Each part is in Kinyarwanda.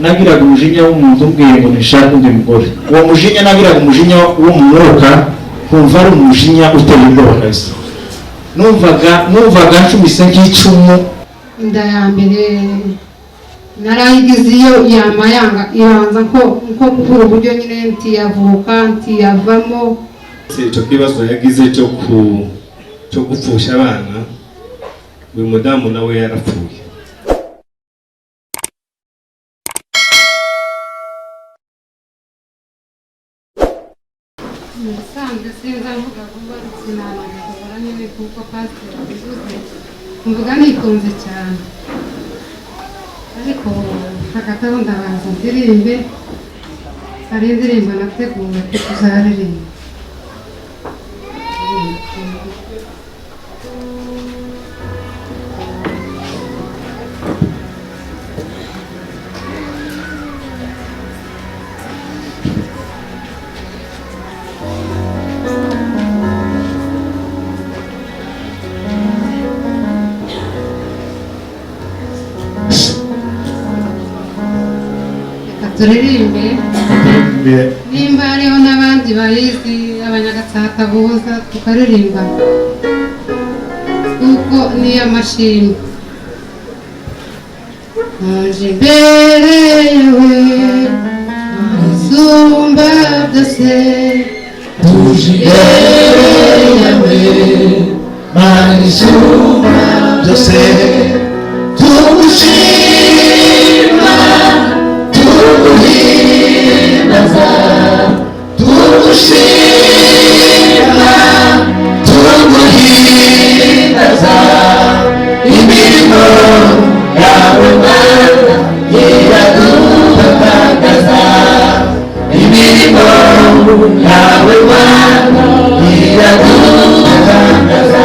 Nagiraga umujinya w'umuntu umbwiye ngo nishake undi mugore. Uwo mujinya nagiraga umujinya wo mu mwuka, nkumva ari umujinya uteye ubwoba kabisa. Numvaga ncumise nk'icumu. Inda ya mbere narayigize iyo yamayanga ibanza nko kubura uburyo nyine ntiyavuka ntiyavamo. Icyo kibazo yagize cyo gupfusha abana, uyu mudamu nawe yarapfuye. Musanzwe sinza mvuga vuba, sinanabishobora nyine kuko pasiteri abivuze mvuga nikunze cyane, ariko hagati aho ndabanza ndirimbe. Hari indirimbo nateguye ko tuzaririmba. Reka turirimbe, nimba hariho n'abandi bayizi Abanyagatsata buza tukaririmba, kuko niyo amashimwe. Nje imbere yawe isumba byose, tuje imbere yawe Mana isumba byose, tugushima tuguhimbaza, tugushima tuguhimbaza, imirimo yawe Mana iradutangaza, imirimo yawe Mana iradutangaza.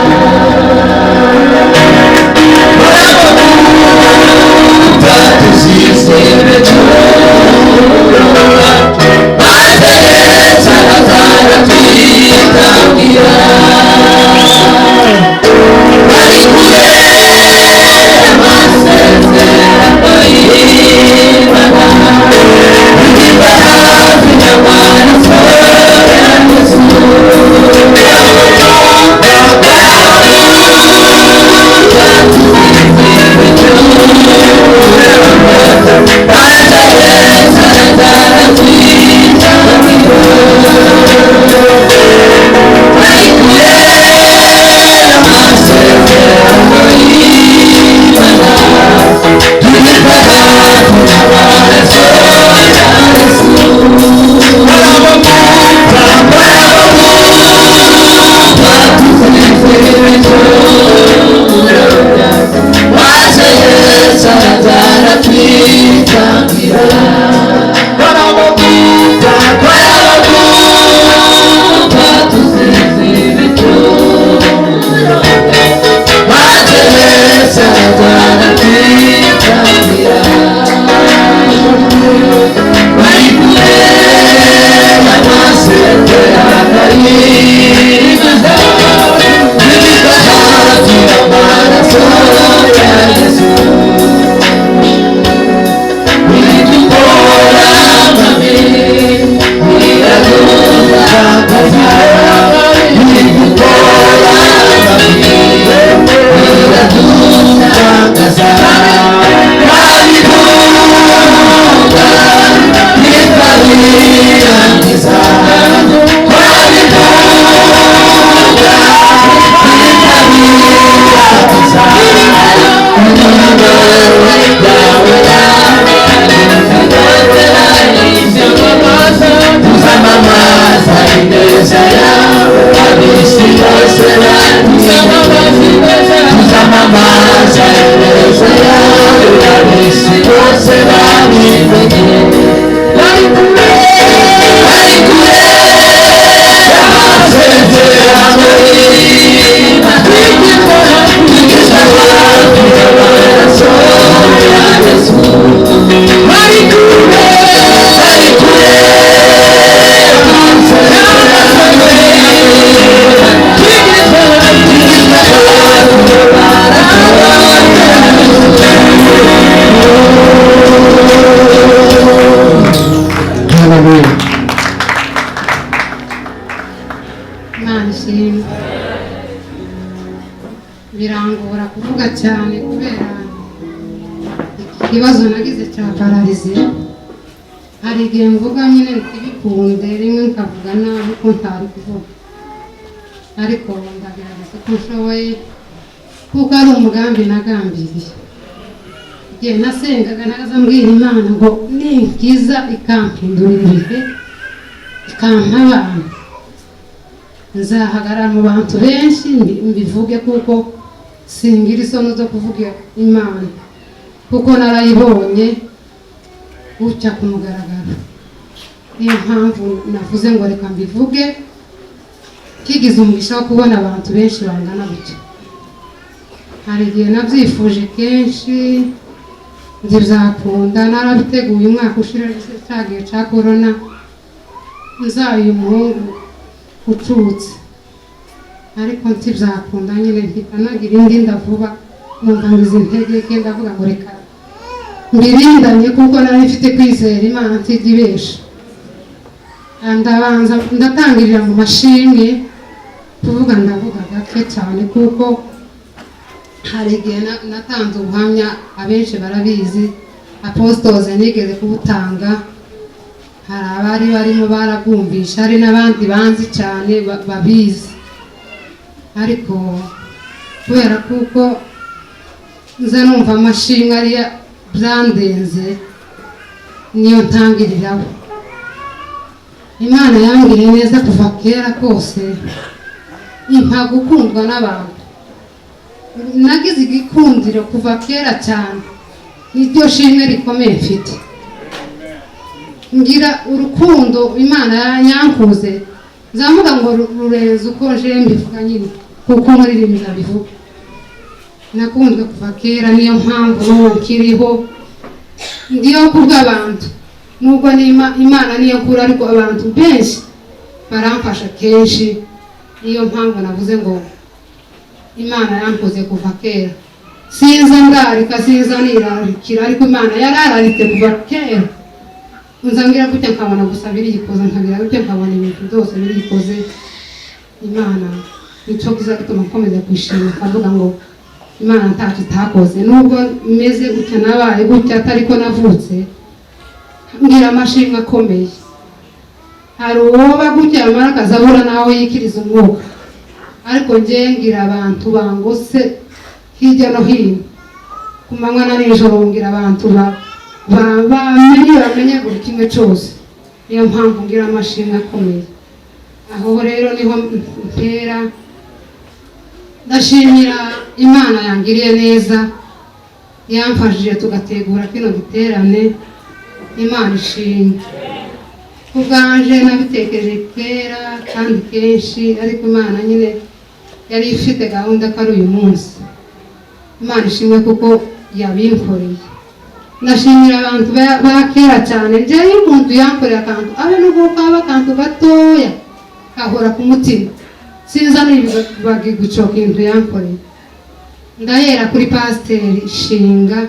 Cya paralysie. Hari igihe mvuga nyine ntibikunde, rimwe nkavuga nabi ko ntari kuvuga, ariko ndagerageza uko nshoboye kuko ari umugambi nagambiriye. Igihe nasengaga nagaza mbwira Imana ngo ninkiza ikampindurira ibihe, ikampa abantu, nzahagarara mu bantu benshi mbivuge, kuko singira isoni zo kuvuga Imana, kuko narayibonye gutya ku mugaragaro. Niyo mpamvu navuze ngo reka mbivuge, kigize umugisha wo kubona abantu benshi bangana gutya. Hari igihe nabyifuje kenshi ntibyakunda. Narabiteguye umwaka ushira, cya gihe cya korona, nzaye umuhungu ucutse, ariko ntibyakunda nyine, mpita nagira indi nda vuba, numva ngize intege ke, ndavuga ngo reka mbirindanye, kuko nari mfite kwizera Imana ntijya ibesha. Ndabanza ndatangirira mu mashimwe kuvuga, ndavuga gake cyane kuko hari igihe natanze ubuhamya, abenshi barabizi, apostoze nigeze kubutanga, hari abari barimo barabwumvisha, hari n'abandi banzi cyane babizi. Ariko kubera kuko nza numva amashimwe ariya byandenze, niyo ntangiriraho. Imana yangiriye neza kuva kera kose, impa gukundwa n'abantu. Nagize igikundiro kuva kera cyane, niryo shimwe rikomeye mfite. Ngira urukundo Imana yankuze, nzavuga ngo rurenze uko nje mbivuga nyine, kuko umuririmbyi abivuga. Nakunzwe kuva kera, niyo mpamvu n'ubu nkiriho, ndiyo kubw'abantu. Nubwo Imana niyo kuri, ariko abantu benshi baramfasha kenshi. Niyo mpamvu navuze ngo Imana yankoze kuva kera. Sinza ndarika, sinza nirarikira, ariko Imana yarararitse kuva kera. Nza ngira gutya nkabona gusa biriyikoza, nkagira gutya nkabona ibintu byose biriyikoze. Imana nicyo kiza gituma nkomeza kwishima, nkavuga ngo Imana ntacyo itakoze. Nubwo meze gutya, nabaye gutya atari ko navutse, ngira amashimwe akomeye. Hari uwoba gutya yamara akaza abura n'aho yikiriza umwuka, ariko njye ngira abantu bangose hirya no hino, ku manywa na nijoro. Ngira abantu bamenye, bamenye buri kimwe cyose. Niyo mpamvu ngira amashimwe akomeye. Aho rero niho mpera ndashimira Imana yangiriye neza, yamfashije tugategura kino giterane. Imana ishimwe. Kubwanje nabitekereje kera kandi kenshi, ariko Imana nyine yari ifite gahunda ko ari uyu munsi. Imana ishimwe kuko yabinkoreye. Ndashimira abantu ba kera cyane. Njyewe iyo umuntu yankoreye akantu, abe nubwo kaba akantu gatoya, kahora ku mutima, sinza nibagirwa ico kintu yankoreye. Ndahera kuri Pasiteri Shinga.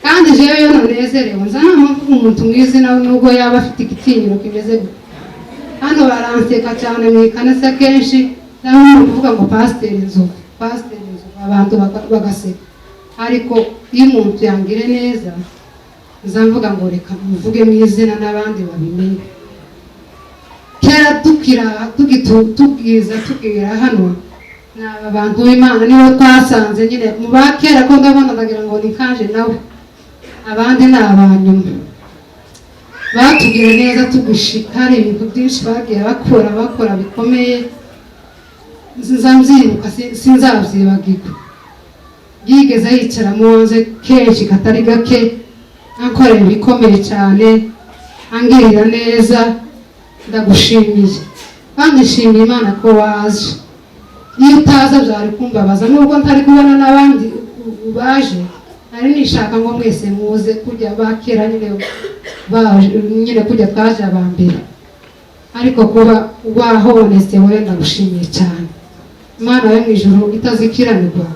Kandi jewe iyo nanezerewe nza nta umuntu mwizina, nubwo yaba afite igitinyiro kimeze gutya. Hano baranseka cyane mu ikanisa kenshi, nawe kuvuga ngo Pasiteri Nzovu, Pasiteri Nzovu, abantu bagaseka. Ariko iyo umuntu yangire neza, nza mvuga ngo reka muvuge mu izina n'abandi babimenye. Kera tukira tubwiza tubwira hano, ni aba bantu b'Imana nibo twasanze nyine mu ba kera, ko ndabona ndagira ngo ni kaje nawe, abandi ni abanyuma. Batubwira neza tugushika, hari ibintu byinshi bagiye bakora bikomeye, nza mbyibuka, sinzabyibagirwa. Yigeze yicara mu nze kenshi katari gake, ankorera ibikomeye cyane, angirira neza. Ndagushimiye kandi nshimiye Imana ko waje. Iyo utaza byari kumbabaza, nubwo ntari kubona n'abandi baje. Nari nishaka ngo mwese muze kujya bakera nyine baje nyine kujya twaje aba mbere, ariko kuba wahobonetse wowe, ndagushimiye cyane. Imana yo mu ijuru itazikiranirwa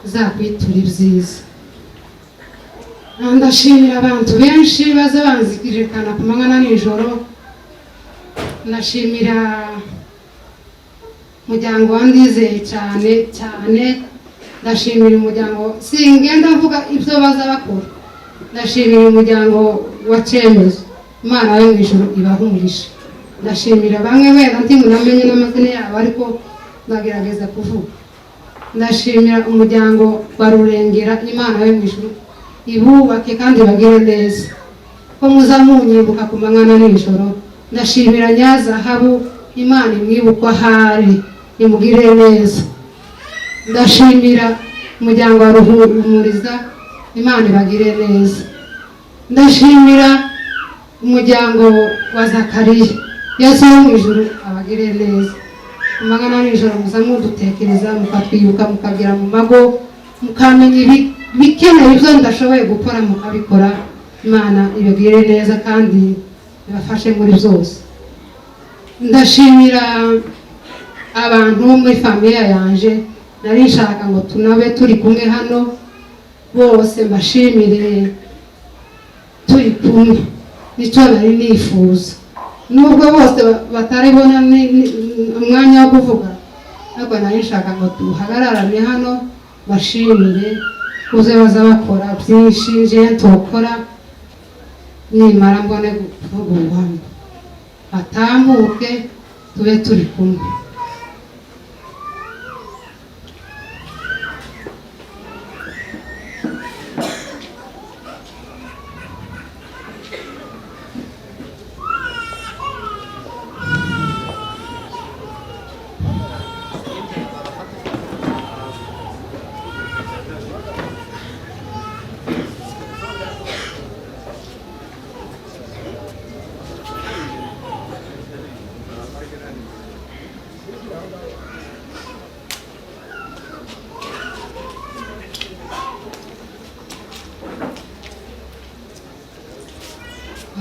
izakwitura ibyiza. Ndashimira abantu benshi baza banzirikana ku manywa na nijoro. Ndashimira umuryango wa Ndizeye cyane cyane. Ndashimira umuryango, singenda mvuga ibyo baza bakora. Ndashimira umuryango wa Cyemezo, Imana yo mu ijuru ibahe umugisha. Ndashimira bamwe wenda ntimunamenye n'amazina yabo, ariko ndagerageza kuvuga. Ndashimira umuryango wa Rurengera, Imana yo mu ijuru ibubake kandi bagire neza, ko muza munyibuka ku manywa na nijoro. Ndashimira Nyazahabu, Imana imwibuka ahari imugire neza. Ndashimira umuryango wa Ruhumuriza, Imana ibagire neza. Ndashimira umuryango wa Zakariya, Yesu wo mu ijuru abagire neza. Ku manywa na nijoro muza mudutekereza, mukatwibuka, mukagera mu mago, mukamenya ibikenewe, ibyo ndashoboye gukora mukabikora. Imana ibagire neza kandi ibafashe muri byose. Ndashimira abantu bo muri famiye yanje, nari nshaka ngo tunabe turi kumwe hano bose, mbashimire turi kumwe, nicyo nari nifuza. Nubwo bose bataribona umwanya wo kuvuga, ariko nari nshaka ngo duhagararane hano bashimire kuze baza bakora byinshi nje ntokora, nimara mbone kuvuga ubuhamya batambuke tube turi kumwe.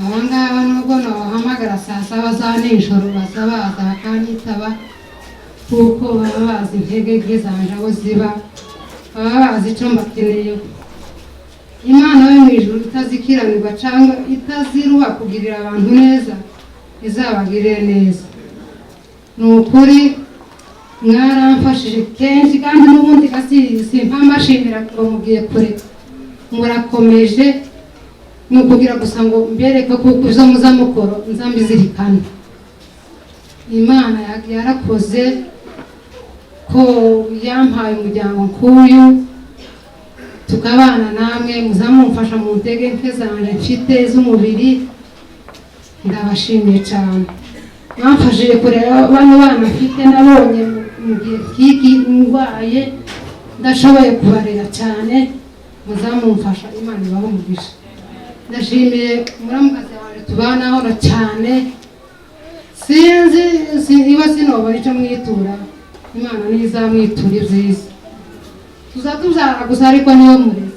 Aba ngaba nubwo nabahamagara saa saba za nijoro baza baza bakanyitaba, kuko baba bazi intege nke zanje aho ziba, baba bazi icyo mbakeneyeho. Imana yo mu ijuru itazikiranirwa cyangwa itaziruha kugirira abantu neza, izabagirire neza. Ni ukuri mwaramfashije kenshi, kandi n'ubundi simpambashimira ngo mugiye kure, murakomeje. Ni ukugira gusa ngo mbereke kuko ibyo muza mukora nza mbizirikana. Imana yarakoze ko yampaye umuryango nk'uyu, tukabana namwe, muza mumfasha mu ntege nke zanje mfite z'umubiri. Ndabashimiye cyane, mwamfashije kurera bano bana mfite, nabonye mu gihe nk'iki ndwaye ndashoboye kubarera cyane, muza mumfasha, Imana ibahe umugisha. Ndashimiye muramukazi wanjye tubana hano cyane, sinzi iba sinobona icyo mwitura, Imana niyo izamwitura ibyiza. Tuza tubyara gusa ariko niyo murezi,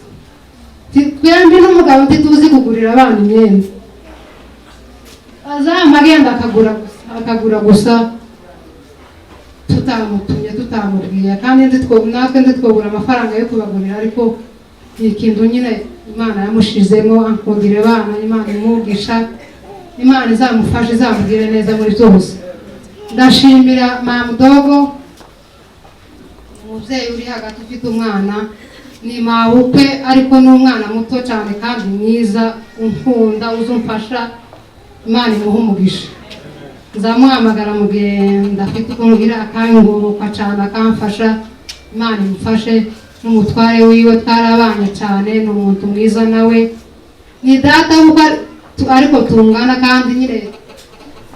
twembi n'umugabo ntituzi kugurira abana imyenda, azampa agenda akagura gusa, akagura gusa tutamutumye tutamubwiye, kandi natwe ntitwobura amafaranga yo kubagurira, ariko ni ikintu nyine Imana yamushizemo, ankundira abana, Imana imugisha, Imana izamufashe, izamugire neza muri byose. Ndashimira Mamudogo, umubyeyi uri hagati ufite umwana, ni mabukwe ariko ni umwana muto cyane kandi mwiza, unkunda, uzumfasha, Imana imuhe umugisha. Nzamuhamagara mu gihe ndafite ukuntu akangoboka cyane akamfasha, Imana imufashe. N'umutware wiwe twarabanye cyane, ni umuntu mwiza nawe, ni data ariko tungana, kandi nyine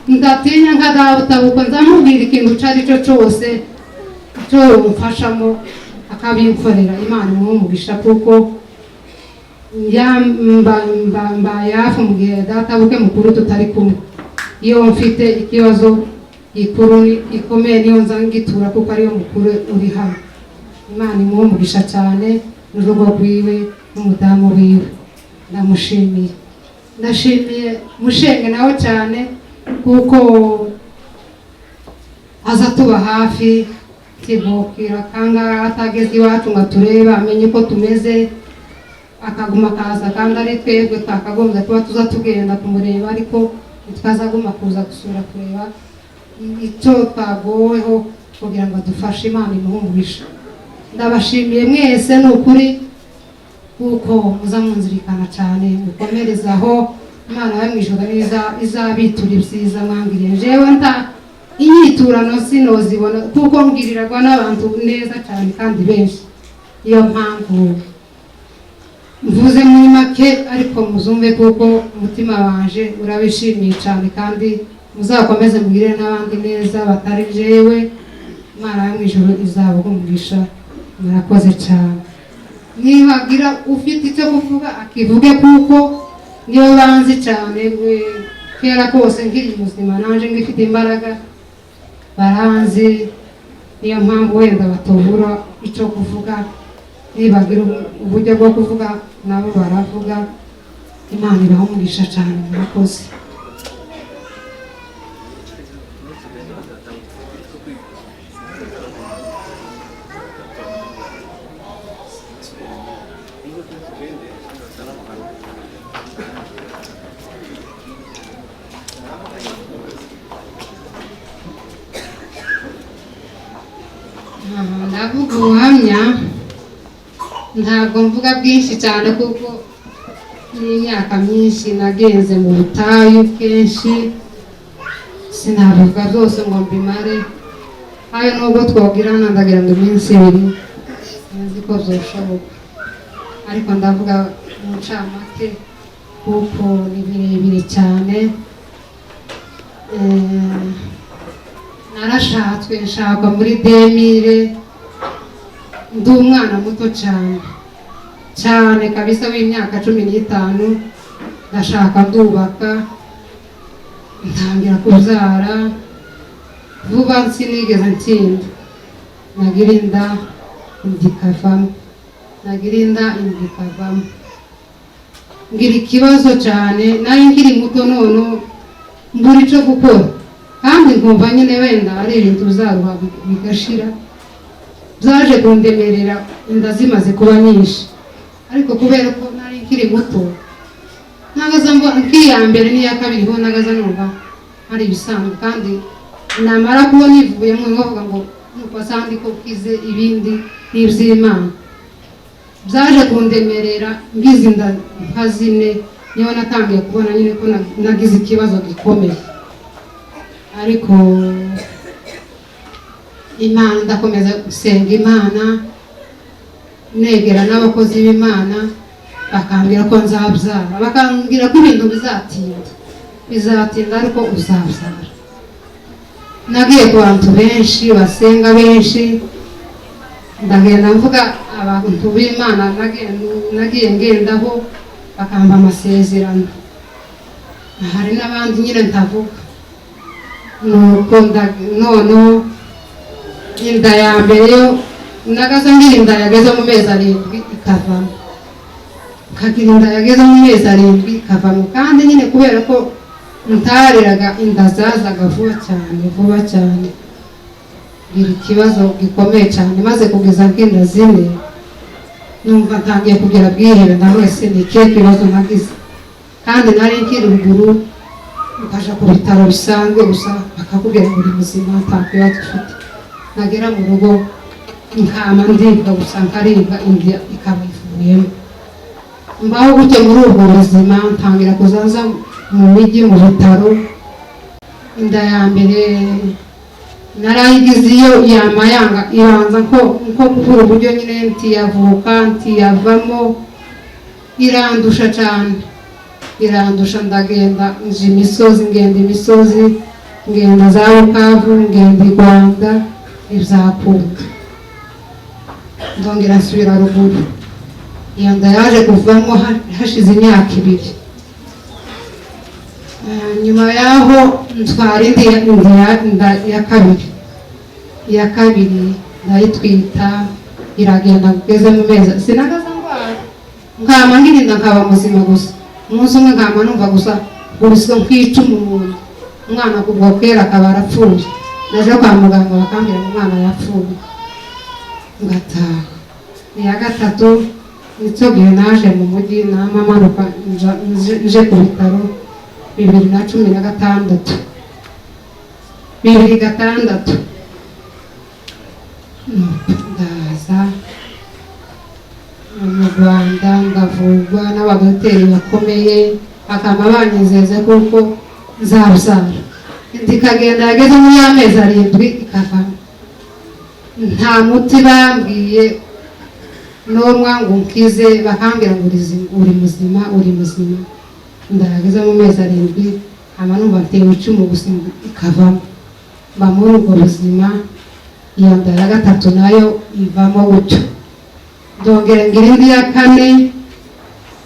ndatinya nka data kuko nzamubwira ikintu icyo ari cyo cyose icyo yamufashamo akabimkorera. Imana imuhe umugisha kuko mbaye hafi mu gihe data bukwe mukuru tutari kumwe. Iyo mfite ikibazo gikuru gikomeye niyo nza ngitura kuko ariyo mukuru uri hano. Imana imuhe umugisha cyane n'urugo rwiwe n'umudamu wiwe, ndamushimiye. Ndashimiye Mushenge nawe cyane kuko aza tuba hafi, tibokira kanga atageze iwacu ngo aturebe amenye uko tumeze, akaguma akaza, kandi ari twebwe twakagombye kuba tuza tugenda kumureba, ariko ntitwazaguma kuza gusura kureba icyo twagoweho kugira ngo adufashe. Imana imuhe umugisha. Ndabashimiye mwese, ni ukuri Kuko muza munzirikana cyane, mukomerezaho. Imana yo mu ijuru izabitura ibyiza mwangiriye. Jewe nta inyiturano sinozibona, kuko mbwirirwa n'abantu neza cyane kandi benshi. Niyo mpamvu mvuze muri make, ariko muzumve kuko umutima wanje urabishimiye cyane, kandi muzakomeze mugirire n'abandi neza batari jewe. Imana yo mu ijuru izabaha umugisha. Murakoze cyane. Nihagira ufite icyo kuvuga akivuge, kuko niyo banzi cyane kera kose nkiri muzima nanje ngifite imbaraga baranzi. Niyo mpamvu wenda batubura icyo kuvuga, nibagira uburyo bwo kuvuga nabo baravuga. Imana ibaha umugisha cyane. Murakoze. Ndavuga ubuhamya, ntabwo mvuga bwinshi cyane kuko n'imyaka myinshi nagenze mu butayu kenshi, sinabivuga byose ngo mbimare. Hayo nubwo twogirana ndagira ngo iminsi ibiri sinzi ko byoshoboka, ariko ndavuga mu ncamake kuko ni birebire cyane. Narashatswe nshakwa muri 2000, ndi umwana muto cyane cyane kabisa w'imyaka 15. Ndashaka, ndubaka, ntangira kubyara vuba, sinigeze ntinda. Nagira inda inda ikavamo, nagira inda inda ikavamo, ngira ikibazo cyane. Nari nkiri muto, none mbura icyo gukora, kandi nkumva nyine wenda ari ibintu bizaruha bigashira. Byaje kundemerera inda zimaze kuba nyinshi, ariko kubera ko nari nkiri muto nagaza nk'iya mbere n'iya kabiri ho nagaza numva ari ibisanzwe, kandi namara kubona ivuyemo nkavuga ngo nuko asandi ko kize ibindi n'iby'Imana. Byaje kundemerera ngize inda nka zine, niho natangiye kubona nyine ko nagize ikibazo gikomeye. Ariko Imana, ndakomeza gusenga Imana, negera n'abakozi b'Imana, bakambwira ko nzabyara, bakambwira ko ibintu bizatinda, bizatinda ariko uzabyara. Nagiye ku bantu benshi basenga benshi, ndagenda mvuga abantu b'Imana nagiye ngendaho bakamba amasezerano. Hari n'abandi nyine ntavuga. Nuko noneho inda ya mbere yo nagaza ngira inda yageze mu mezi 7 ikavamo, nkagira inda yageze mu mezi 7 ikavamo. Kandi nyine kubera ko ntareraga inda zazaga vuba cyane vuba cyane, ngira ikibazo gikomeye cyane. Maze kugeza nk'inda 4 numva ntangiye kugira bwihebe, ndavuga se ni ikihe kibazo nagize? Kandi nari nkiri ruguru, ukaja ku bitaro bisanzwe gusa bakakubwira ngo uri muzima nta kibazo ufite. Nagera mu rugo nkama ndibwa gusa, nkaribwa, inda ikaba ivuyemo. Mbaho gutyo muri ubwo buzima, ntangira kuzaza mu mijyi mu bitaro. Inda ya mbere narayigize iyo yamayanga ibanza nko kubura uburyo nyine, ntiyavuka ntiyavamo, irandusha cyane, irandusha. Ndagenda nje imisozi, ngenda imisozi, ngenda za Bukavu, ngenda i Rwanda, ntibyakunda. Ndongera nsubira ruguru. Iyo nda yaje kuvamo hashize imyaka 2. Nyuma yaho ntwara indi nda ya kabiri, iya kabiri ndayitwita, iragenda kugeza mu mezi sinagaza ndwara, nkama ngirinda nkaba muzima gusa. Umunsi umwe nkama numva gusa gusa nk'icumu mu nda, umwana kubwo kera akaba arapfuye. Naje kwa muganga bakambwira ngo umwana yapfuye, ngataha. Iya gatatu nicyo gihe naje mu mujyi, nama manuka nje ku bitaro 2016, 2006. Ndaza Rwanda ndavurwa n'abadoteri bakomeye, bakaba banyizeza kuko nzabyara. Inda ikagenda, yageze muri y'amezi 7 ikavamo. Nta muti bambwiye n'umwe ngo unkize, bakambwira ngo uri muzima, uri muzima. Ndageze mu mezi 7 hama numva ntewe icumu gusa ikavamo. Mba muri ubwo buzima. Iyo nda ya gatatu nayo ivamo gutyo, ndongera ngira indi ya kane,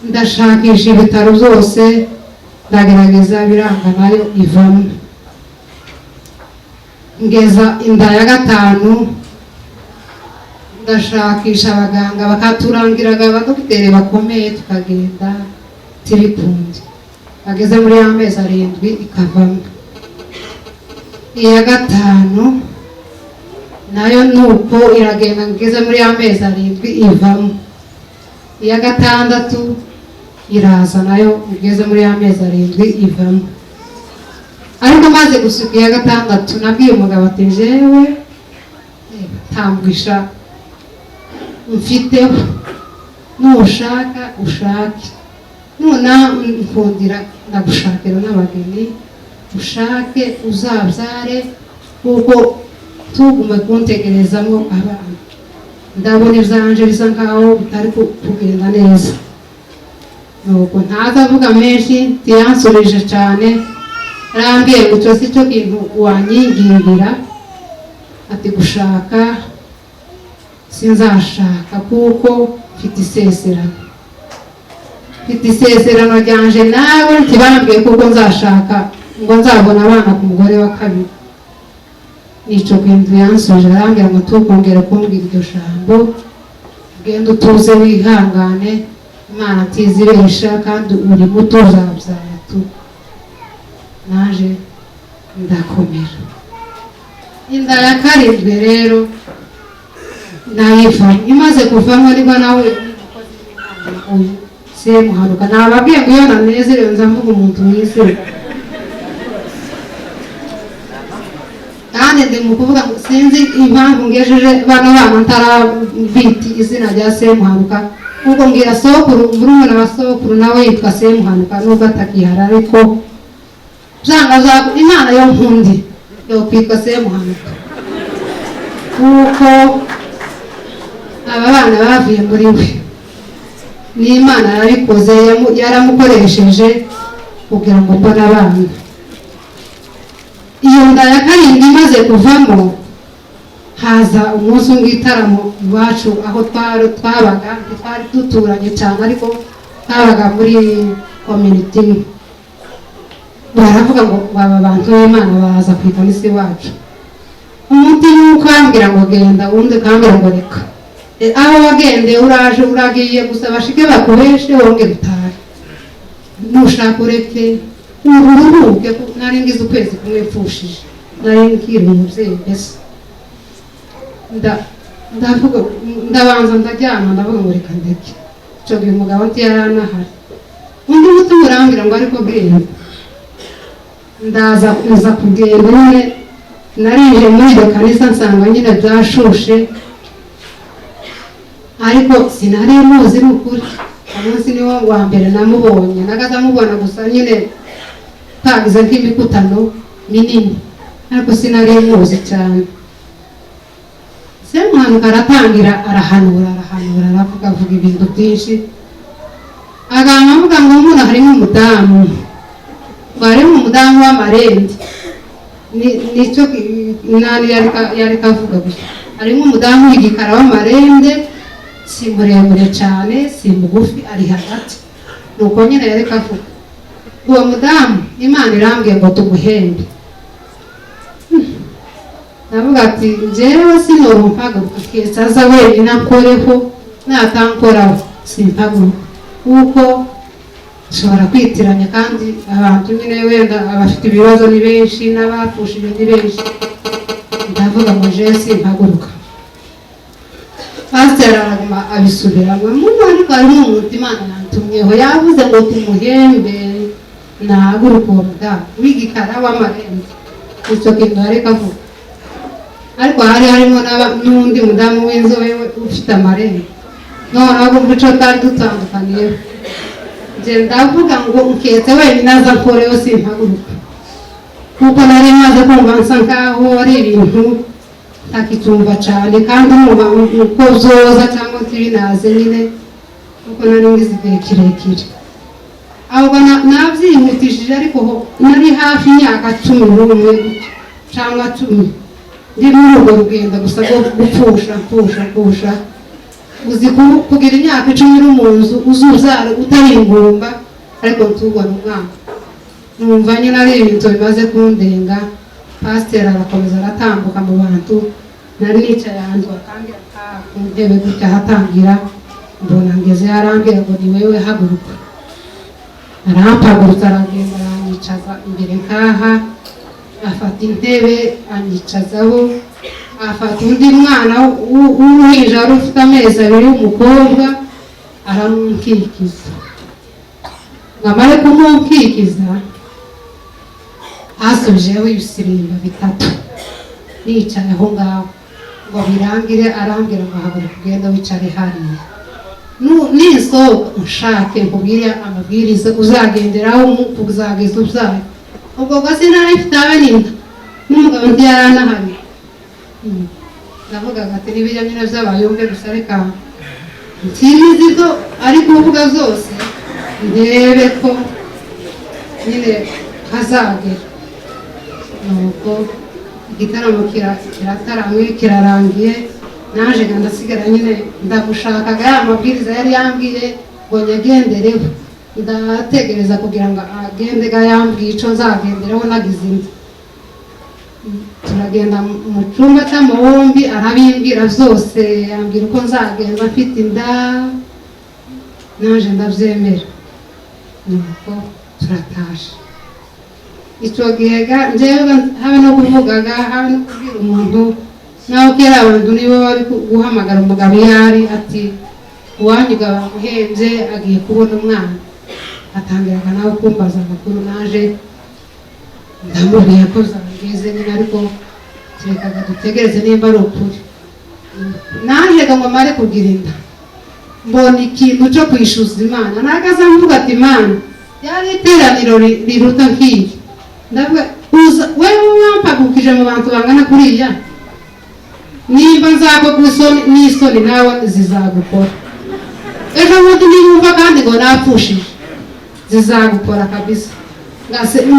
ndashakisha ibitaro byose, ndagerageza biranga, nayo ivamo. Ngeza inda ya gatanu, ndashakisha abaganga, bakaturangiraga abadogiteri bakomeye, tukagenda tibikunde. Bageze muri ya mezi 7 ikavamo. Iya gatanu nayo nuko iragenda, ngeze muri ya mezi 7 ivamo. Iya gatandatu iraza, nayo ngeze muri ya mezi 7 ivamo. Ariko maze gusuka iya gatandatu, nabwiye umugabo ati jewe ntambwisha mfiteho, nushaka ushake, nuna nkundira ndagushakira n'abageni, ushake uzabyare, kuko tugume kuntegerezamo abana, ndabona ibyanje bisa nkaho bitari kugenda neza. Nuko ntazavuga menshi, ntiyansurije cyane, arambwiye ngo icyo si cyo kintu wanyingingira, ati gushaka sinzashaka kuko mfite isezerano, mfite isezerano ryanje nawe, ntibambwiye kuko nzashaka ngo nzabona abana ku mugore wa kabiri. Nico kintu yansubije, arambwira ngo tukongere kumbwira iryo jambo, ugende utuze wihangane, Imana ntizibesha kandi uri muto uzabyara tu. Naje ndakomera. Inda ya karindwi rero nayivamo. Imaze kuvamo nibwo nawe uyu Semuhanuka nababwiye ngo iyo nanezerewe nza mvuga umuntu mwizewe, kandi ndi mu kuvuga ngo sinzi impamvu ngejeje bano bana ntarabita izina rya Semuhanuka, kuko mbwira sokuru, murumuna wa sokuru nawe yitwa Semuhanuka nubwo atakihara, ariko byanga Imana yo nkundi yo kwitwa Semuhanuka, kuko aba bana bavuye muri we, n'Imana yarabikoze, yaramukoresheje kugira ngo mbone abana. Iyo nda ya karindwi imaze kuvamo, haza umunsi w'igitaramo iwacu aho twabaga, ntitwari duturanye cyane ariko twabaga muri community imwe. Baravuga ngo aba bantu b'Imana baza ku ikanisa iwacu. Umutima ukambwira ngo genda, undi ukambwira ngo reka. Aho wagendeye uraje uragiye gusa bashike bakoreshe wongere utahe, nushaka ureke uruhuke. Nari ngize ukwezi kumwe mfushije, nari nkiri umubyeyi mbese. Ndavuga ndabanza ndaryama, ndavuga ngo reka ndeke. Ico gihe umugabo ntiyaranahari, undi mutima urambwira ngo ariko genda. Ndaza nza kugenda nyine, narije muri iryo kanisa nsanga nyine byashushe, ariko sinari muzi n'ukuri. Umunsi niwo wa mbere namubonye, nagaza mubona gusa nyine twagize nk'imikutano minini, ariko sinari muzi cyane. Semuhanuka aratangira arahanura, arahanura, aravuga avuga ibintu byinshi, agamba avuga ngo umuntu harimo umudamu, ngo harimo umudamu w'amarende, nicyo nani yari kavuga gusa, harimo umudamu w'igikara w'amarende, si muremure cyane si mugufi, ari hagati. Nuko nyine yari kavuga uwo mudamu, Imana irambwiye ngo tumuhembe. Ndavuga ati njyewe sinorumpaguruka keretse aza wenyine ankoreho, natankoraho simpaguruka, kuko nshobora kwitiranya kandi abantu nyine wenda abafite ibibazo ni benshi n'abapfushije ni benshi. Ndavuga ngo jewe simpaguruka. Pasiteri araguma abisubiramo, muno ariko harimo umuntu Imana yantumyeho, yavuze ngo tumuhembe, nahaguruka uwo mudamu w'igikara w'amarembo. Icyo kintu ariko avuga, ariko hari harimo n'undi mudamu w'inzobe ufite amarembo. Noneho ubwo ico twari dutandukaniyeho, nje ndavuga ngo nketse wenyine aza nkoreho simpaguruka, kuko nari maze kumva nsa nkaho ari ibintu ntakitumva cyane, kandi numva uko byoza cyangwa ntibinaze nyine, kuko nari ngize igihe kirekire. Ahubwo nabyihutishije, ariko nari hafi imyaka 11 cyangwa 10 ndi muri urwo rugendo gusa rwo gupfusha mpfusha mpfusha. Uzi kugira imyaka 10 uri mu nzu uzubyara utari ingumba, ariko ntubone umwana. Numva nyine ari ibintu bimaze kundenga. Pasiteri arakomeza aratambuka mu bantu, nari nicaye ahantu atangira ku ntebe gutya, ahatangira mbona ngeze arambwira ngo ni wewe haguruka. Arampagurutsa aragenda aranyicaza imbere nkaha, afata intebe anyicazaho, afata undi mwana w'uruhinja wari ufite amezi 2 w'umukobwa aramunkikiza. Ngo amare kumunkikiza hasubijeho ibisirimba 3 nicaye aho ngaho ngo birangire, arambwira ngo haguruka ugende wicare hariya, nisohoka unshake nkubwire amabwiriza uzagenderaho kuzageza ubyaye. Ubwo bwo sinari mfite abe n'inda, n'umugabo ntiyaranahari. Ndavugaga ati n'ibijya nyine by'abayumve gusa, reka nsinzi ibyo ari kuvuga zose ndebe ko nyine hazagera. Nuko igitaramo kirataramwe kirarangiye, naje ndasigara nyine ndamushakaga ya mabwiriza yari yambwiye ngo nyagendereho, ndategereza kugira ngo agende ga yambwiye ico nzagenderaho nagize inda. Turagenda mu cyumba cy'amahombi arabimbwira byose, yambwira uko nzagenda mfite inda, naje ndabyemera. Nuko turatashe. Icyo gihe njyewe habe no kuvugaga, habe no kubwira umuntu, naho kera abantu nibo bari guhamagara umugabo iyo ari ati uwanyuga bamuhembye agiye kubona umwana, atangiraga nawe kumbaza amakuru. Naje ndamubwiye ko zangeze nyine, ariko turekaga dutegereze nimba ari ukuri. Naje ngo mare kugira inda, mbona ikintu cyo kwishyuza Imana, nagaza mvuga ati Imana yari iteraniro riruta nk'iri, ndavuga uza wewe wampagukije mu bantu bangana kuriya, nimba nzagwa isoni n'isoni nawe zizagukora ejo bundi, niyumva kandi ngo napfushije zizagukora kabisa.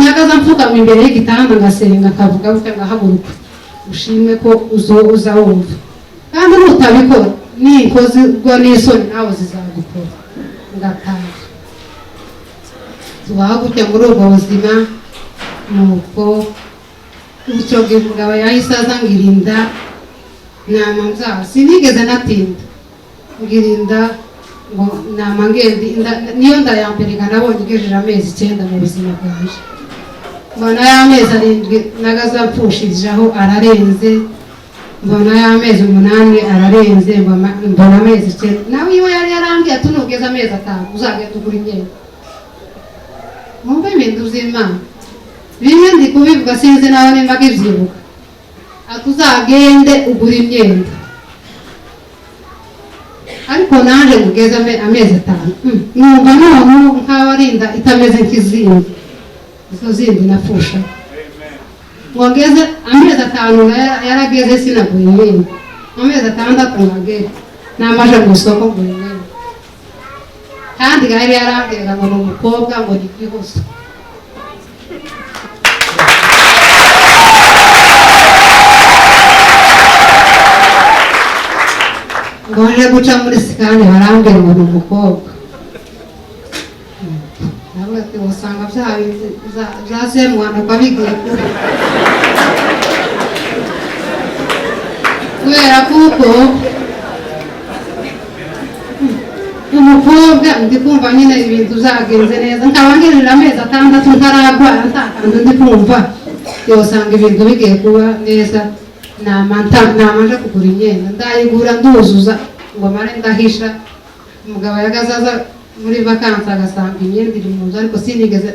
Nagaza mfukama imbere y'igitanda ngasenga nkavuga gutya ngahaguruka, ushime ko uza wumva, kandi nutabikora ninkozi ubwo n'isoni nawe zizagukora. Ngataha tubaho gutya muri ubwo buzima. Nuko icyo gihe umugabo yahise aza ngira inda, nama mbyara sinigeze natinda ngira inda, ngo nama ngenda inda, niyo nda ya mbere nabonye igejeje amezi 9 mu buzima bwanje. Mbona y'amezi 7 nagaza mpfushijeho ararenze, mbona y'amezi 8 ararenze, mbona amezi 9. Nawe iwe yari yarambwiye ati nugeze amezi 5 uzagenda ugura imyenda. Mwumve ibintu by'Imana bimwe ndi kubivuga sinzi nawe nimba nkibyibuka, ati uzagende ugura imyenda. Ariko naje ngeze amezi 5 numva none nkaho ari inda itameze nk'izindi, izo zindi napfusha. Ngo ngeze amezi 5 yarageze sinaguye imyenda, amezi 6 ngageze namaje mu isoko ngura imyenda. Kandi yari yarambwiraga ngo ni umukobwa ngo ni igihozo. Ngo nje guca muri sikani barambwira ngo ni umukobwa. Ndavuga ati usanga bya semwana kwa bigiye kure, kubera kuko umukobwa ndi kumva nyine ibintu byagenze neza, nkaba ngejeje amezi 6 ntararwara nta kantu ndi kumva, yosanga ibintu bigiye kuba neza. Namanje kugura imyenda ndayigura nduzuza ngo mare ndahisha. Umugabo yagazaza muri vakansi agasanga imyenda iri mu nzu, ariko sinigeze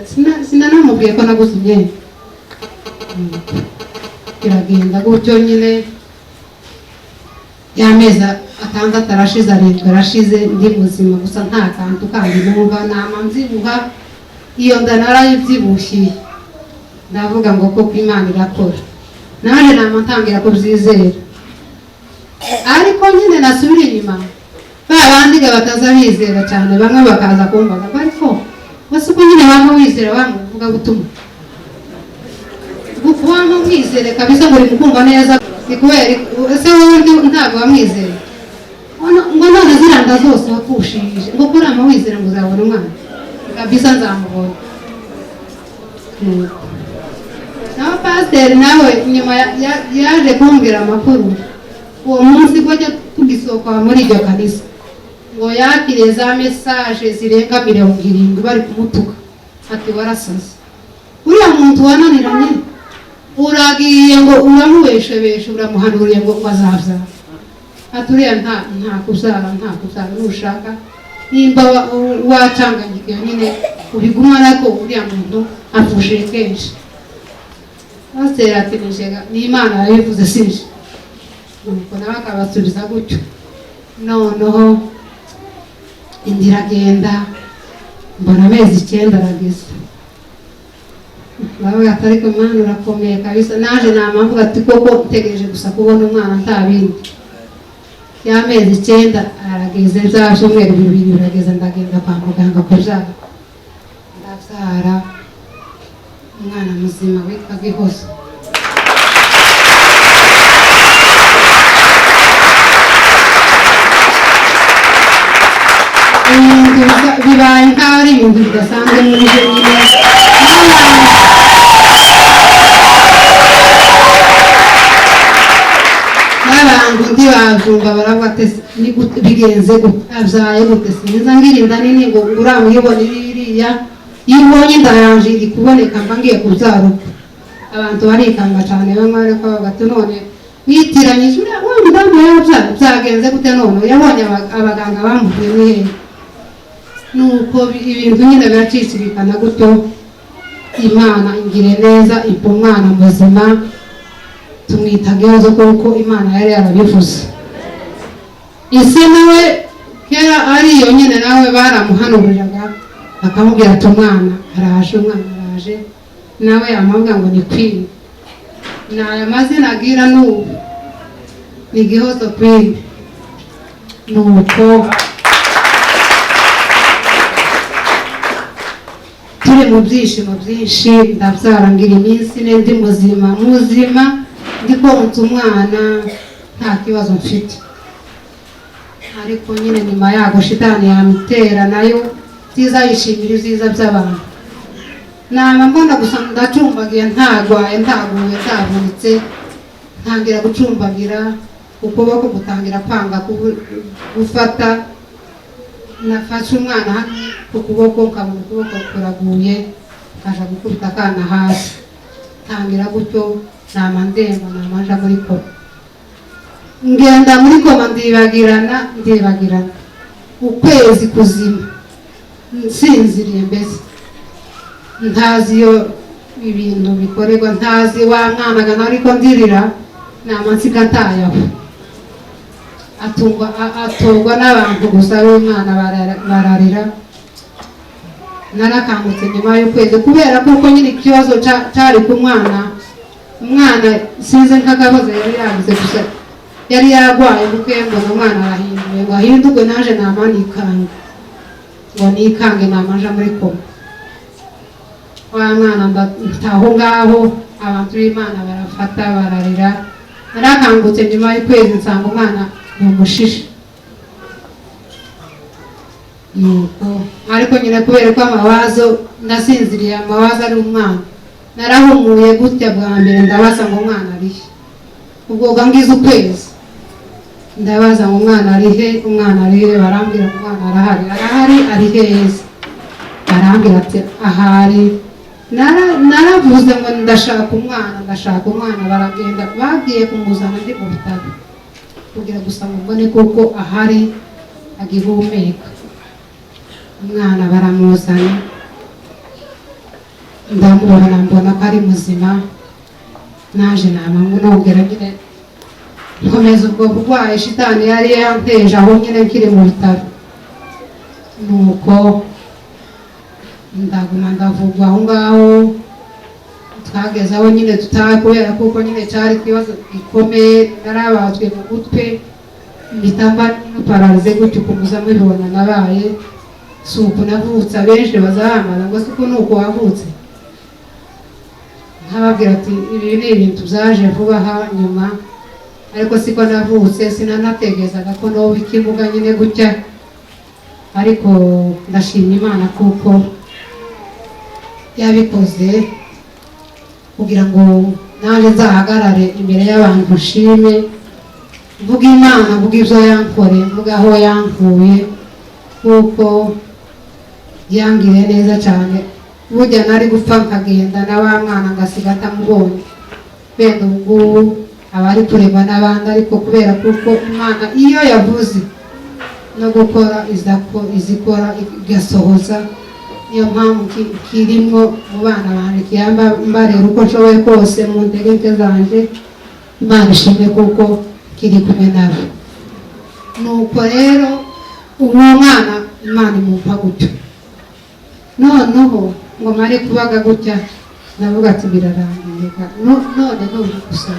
sinanamubwiye ko naguze imyenda. Biragenda gutyo nyine y'amezi 6 arashize, 7 arashize, ndi muzima gusa nta kantu kandi numva nama mbyibuha. Iyo nda narayibyibushye, ndavuga ngo koko Imana irakora, naje nama ntangira kubyizera. Ariko nyine nasubira inyuma, ba bandi bataza bizera cyane, bamwe bakaza kumbaza ariko wese uko nyine bamwe wizera bamuvuga gutuma wamwe mwizere kabisa ngo uri mukumva neza, ni kubera ese wowe ntabwo wamwizeye ngo none ziriya nda zose wakushije ngo kurama wizera ngo uzabona umwana kabisa, nzamubona. Naho pasiteri nawe nyuma yaje kumbwira amakuru uwo munsi ko ajya tugisohoka muri iryo kanisa, ngo yakiriye za mesaje zirenga 70 bari kumutuka ati warasaze, uriya muntu wananiranye uragiye ngo uramubeshebeshe uramuhanuriye ngo azabyara, ati uriya nta kubyara, nta kubyara, nushaka nimba wacanganyika nyine ubigumana, ariko uriya muntu apfushije kenshi. Pasiteri ati ni Imana yabivuze sinje. Nuko nawe akabasubiza gutyo. Noneho inda iragenda, mbona amezi 9 arageze, ndavuga ati ariko Mana urakomeye kabisa. Naje namamvuga ati koko ntegereje gusa kubona umwana nta bindi. Y'amezi 9 arageze, bya byumweru 2 birageze, ndagenda kwa muganga kubyara, ndabyara umwana muzima witwa Gihozo. Bibaye nkaho ari ibintu bidasanzwe muri byo nyine. N'abantu ntibabyumva, baravuga ati bigenze gute, abyaye gute, sinza ngira inda nini ngo uramuyibone iriya, iyo ubonye inda yanje iri kuboneka mba ngiye kubyara uko. Abantu barikanga cyane, bamwe ariko bavuga ati none witiranyije uriya wa mudamu yabyara byagenze gute, none yabonye abaganga bamuvuye ni hehe? Nuko ibintu nyine biracicirikana gutyo. Imana ingire neza impa umwana muzima, tumwita Gihozo kuko Imana yari yarabivuze. Ise nawe kera ari iyo nyine nawe baramuhanuriraga akamubwira ati umwana araje, umwana araje, nawe yamubwira ngo ni Queen. Ni aya mazina agira n'ubu ni Gihozo Queen. Nuko turi mu byishimo byinshi, ndabyara ngira iminsi ine ndi muzima muzima, ndi konsa umwana nta kibazo mfite. Ariko nyine nyuma yago shitani yamutera nayo byiza, yishimira ibyiza by'abantu. Nama mbona gusa ndacumbagiye, ntagwaye, ntaguye, ntavunitse, ntangira gucumbagira, ukuboko gutangira kwanga gufata. Nafashe umwana hano ku kuboko, nkabona ukuboko kuraguye, nkaja gukubita akana hasi, ntangira gutyo. Nama ndemba, nama nja muri koma, ngenda muri koma, ndibagirana ndibagirana ukwezi kuzima nsinziriye, mbese ntazi iyo ibintu bikorerwa, ntazi wa mwana ariko ndirira, nama nsiga ntayaho. Atungwa n'abantu gusa b'Imana bararira. Narakangutse nyuma y'ukwezi kubera kuko nyine ikibazo cyari ku mwana, umwana sinzi nk'akabazo yari yagize gusa yari yarwaye kuko mbona umwana arahinduye ngo ahindurwe, naje nama nikanga ngo nikange, nama nja muri koma. Wa mwana ntaho ngaho, abantu b'Imana barafata bararira. Narakangutse nyuma y'ukwezi nsanga umwana ni umushishe. Nuko ariko nyine kubera ko amawazo nasinziriye, amawazo ari umwana, narahumuye gutya bwa mbere ndabaza ngo umwana ari he, ubwo ngize ukwezi ndabaza ngo umwana ari he, umwana ari he, barambwira ngo umwana arahari, arahari ari heza, barambwira ati ahari. Naravuze ngo ndashaka umwana, ndashaka umwana, baragenda bagiye kumuzana ndi mu bitaro kugira gusa ngo mbone kuko ahari agihumeka. Umwana baramuzana, ndamubona mbona ko ari muzima, naje nama nongera nyine Nkomeza ubwo burwayi shitani yari yanteje aho nyine nkiri mu bitaro. Nuko ndaguma ndavugwa aho ngaho, twageze aho nyine tutaha kubera kuko nyine cyari ikibazo gikomeye, narabazwe mu gutwi mpita mba pararize gutyo ukuntu mubibona nabaye. Si uku navutse, abenshi bazabambaza ngo si uku ni uku wavutse, nkababwira ati ibi ni ibintu byaje vuba aha nyuma, ariko siko navutse, sinanatekerezaga ko noba ikimuga nyine gutya. Ariko ndashima Imana kuko yabikoze kugira ngo nanjye nzahagarare imbere y'abantu nshime, mvuge Imana, mvuge ibyo yankoreye, mvuge aho yankuye, kuko yangiriye neza cyane. Burya nari gupfa nkagenda na wa mwana ngasiga atamubonye, wenda ubungubu aba ari kureba n'abandi, ariko kubera kuko Imana iyo yavuze no gukora izikora igasohoza, niyo mpamvu kirimo mu bana banjye kiyamba mbarera uko nshoboye kose mu ntege zanje. Imana ishimwe kuko kiri kumwe nabo. Nuko rero uwo mwana Imana imumpa gutyo, noneho ngo mare kubaga gutya navuga ati birarangiye none n'ubu gusa.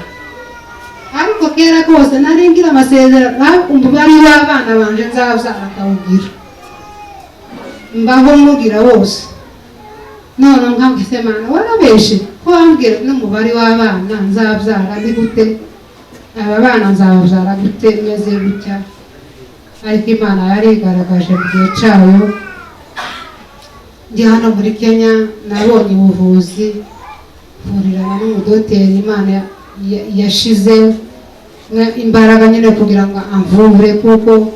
Ariko kera kose nari ngira amasezerano umubare w'abana banje nzabyara akawugira, mbaho mugira wose. None nkabwise Mana warabeshe ko wambwira n'umubare w'abana nzabyara ni gute, aba bana nzababyara gute meze gutya? Ariko Imana yarigaragaje mu gihe cyayo. Ndi hano muri Kenya nabonye ubuvuzi, mpurirana n'umudoteri Imana yashize imbaraga nyine kugira ngo amvure, kuko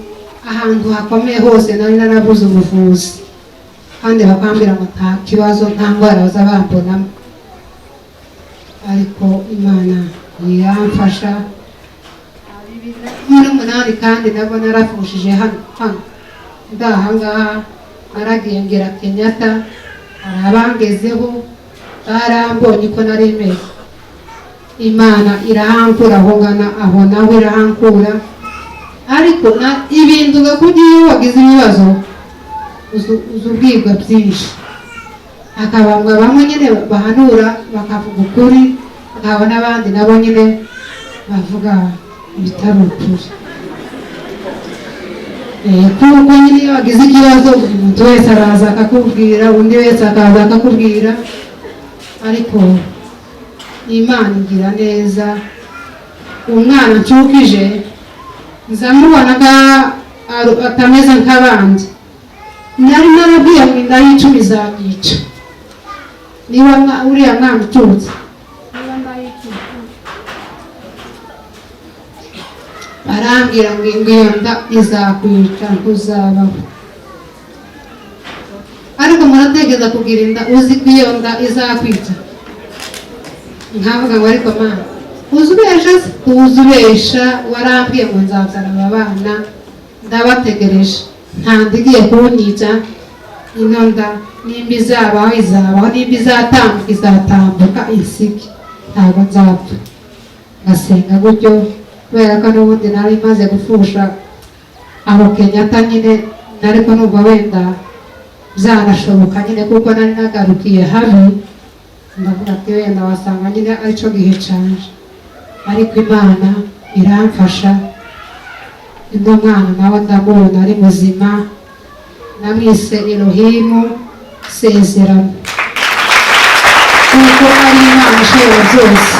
ahantu hakomeye hose nari narabuze ubuvuzi, kandi bakambwira ngo nta kibazo, nta ndwara bazabambonamo. Ariko Imana iramfasha. 2008 kandi nabwo narafushije hano hano ndahangaha, naragiye ngira Kenyatta, hari abangezeho barambonye ko nari meze. Imana irahankura aho ngana, aho nawe irahankura. Ariko ibintu kugira iyo wagize ibibazo uza ubwibwa byinshi, hakabamwa bamwe nyine bahanura bakavuga ukuri, hakaba n'abandi nabo nyine bavuga ibitari ukuri. Kuko nyine iyo wagize ikibazo umuntu wese araza akakubwira, undi wese akaza akakubwira, ariko Imana igira neza. Umwana ncukije nzamubona atameze nk'abandi, nari narabwiye ngo inda y'icumi izanyica niba uriya mwana ucutse, barambwira ngo iyo nda izakwica ntuzabaho. Ariko muratekereza kugira inda uzi ko iyo nda izakwica? Nkavuga ngo ariko Mana uzubesha, uzubesha, warambwiye ngo nzabyara aba bana, ndabategereje, nta nda igiye kunyica, ino nda nimba izabaho izabaho, nimba izatambuka izatambuka, isige ntabwo nzapfa. Ngasenga gutyo kubera ko n'ubundi nari maze gupfusha aho Kenyatta nyine, ariko numva wenda byanashoboka nyine kuko nari nagarukiye habi, ndavuga ati wenda wasanga nyine aricyo gihe canje. Ariko Imana iramfasha, uno mwana nawe ndamubona ari muzima, namwise Elohimu sezerano, kuko ari Imana ishobora byose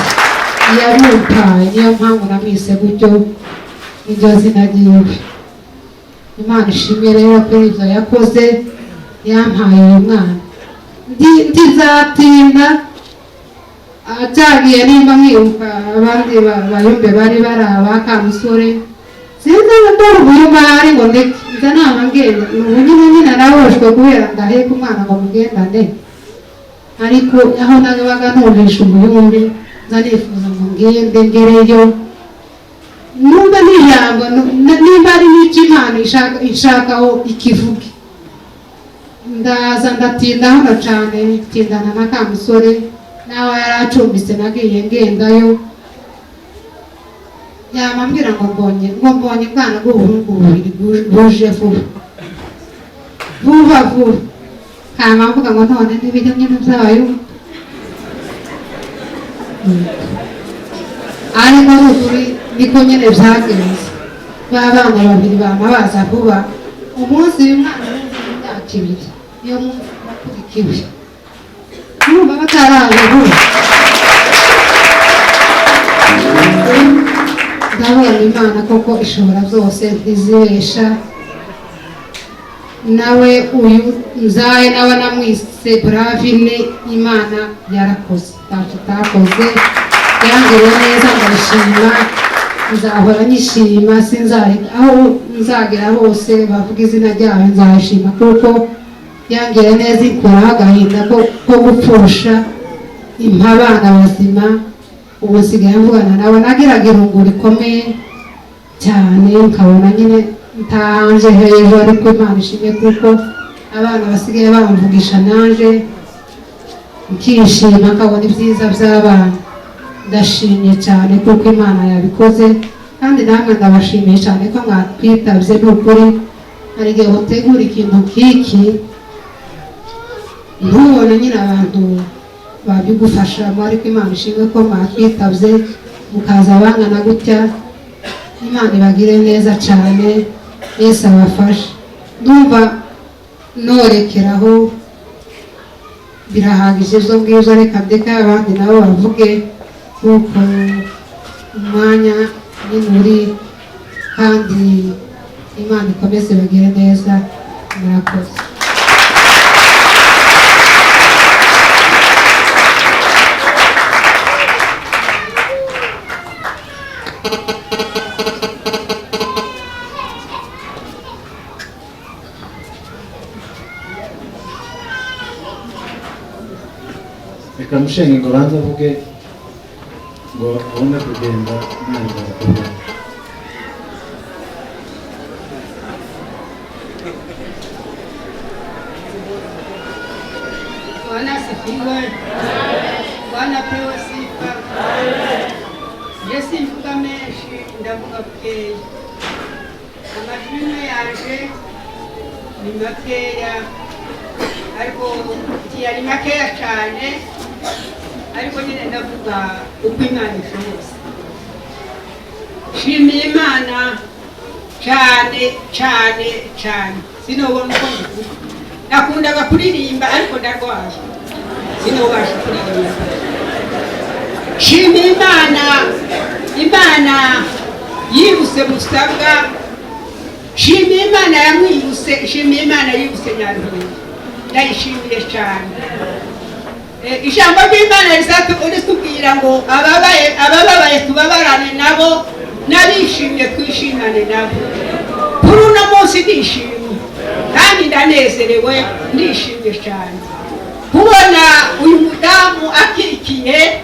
yamumpaye, niyo mpamvu namwise gutyo, niryo zina ryiwe. Imana ishimwe rero kuri ibyo yakoze, yampaye uyu mwana. Ntizatinda acyagiye, nimba mwibuka abandi bayumbe bari bari abakamusore, sinzi ndora ubuyumba ari ngo ndeke nza nama ngenda, ubu nyine nyine naraboshwe kubera ndaheka umwana ngo mugendane, ariko aho nabaga numvisha umuyumbi nza nifuza ngo ngende ngereyo, numva n'ijambo nimba ari n'icyo Imana ishakaho ikivuge. Ndaza ndatinda hano cyane, tindana na kamusore nawe yari acumbitse, nagiye ngendayo. Yamambwira ngo mbonye, ngo mbonye bwana bw'ubuhungu bubiri buje vuba vuba vuba. Hama mvuga ngo none ntibijya nyine by'abayuda, ariko ni ukuri niko nyine byagenze. Ba bana babiri bama baza vuba. Umunsi uyu mwana w'imyaka 2 niyo munsi wakurikiwe, urumva bataraza vuba. Ndabona Imana koko ishobora byose, ntizibesha. Nawe uyu nzaye nawe namwise Bravine, Imana yarakoze ntacyo itakoze, yangiriye neza, ndayishima, nzahora nyishima, sinzareka aho nzagera hose bavuga izina ryayo nzayishima, kuko yangiriye neza, ikuraho agahinda ko gupfusha, impa abana bazima. Ubu nsigaye mvugana nawe, nagiraga irungu rikomeye cyane, nkabona nyine ntanje hejuru, ariko Imana ishimwe kuko abana basigaye bamvugisha nanje nkishima, nkabona ibyiza by'abana. Ndashimye cyane kuko Imana yabikoze, kandi namwe ndabashimiye cyane ko mwatwitabye. Ni ukuri hari igihe utegura ikintu nk'iki ntubone nyine abantu babigufashamo, ariko Imana ishimwe ko mwatwitabye mukaza bangana gutya. Imana ibagire neza cyane, Yesu abafashe. Ndumva norekeraho, birahagije ibyo ngibyo, reka ndeke abandi nabo bavuge kuko umwanya nyine uri, kandi Imana ikomeze ibagire neza. Murakoze. Reka mushenge ngo banze avuge ngo abone kugenda nanjye kuvuga. Bwana asifiwe. Bwana apewe sifa. Je simvuga menshi, ndavuga bukeya. Amashimwe yanje ni makeya, ariko ntiyari makeya cyane, ariko nyine ndavuga uko Imana ishoboza. Nshimiye Imana cyane cyane cyane, sinobona uko mbivuga. Nakundaga kuririmba ariko ndarwaye, sinobasha kuririmba. Nshimiye Imana, Imana yibuse Musabwa, nshimiye Imana yamwibuse, nshimiye Imana yibuse Nyaruhinda, ndayishimiye cyane. Ijambo ry'Imana ritubwira ngo abababaye tubabarane nabo, n'abishimye twishimane nabo. Kuri uno munsi ndishimye kandi ndanezerewe, ndishimye cyane kubona uyu mudamu akikiye,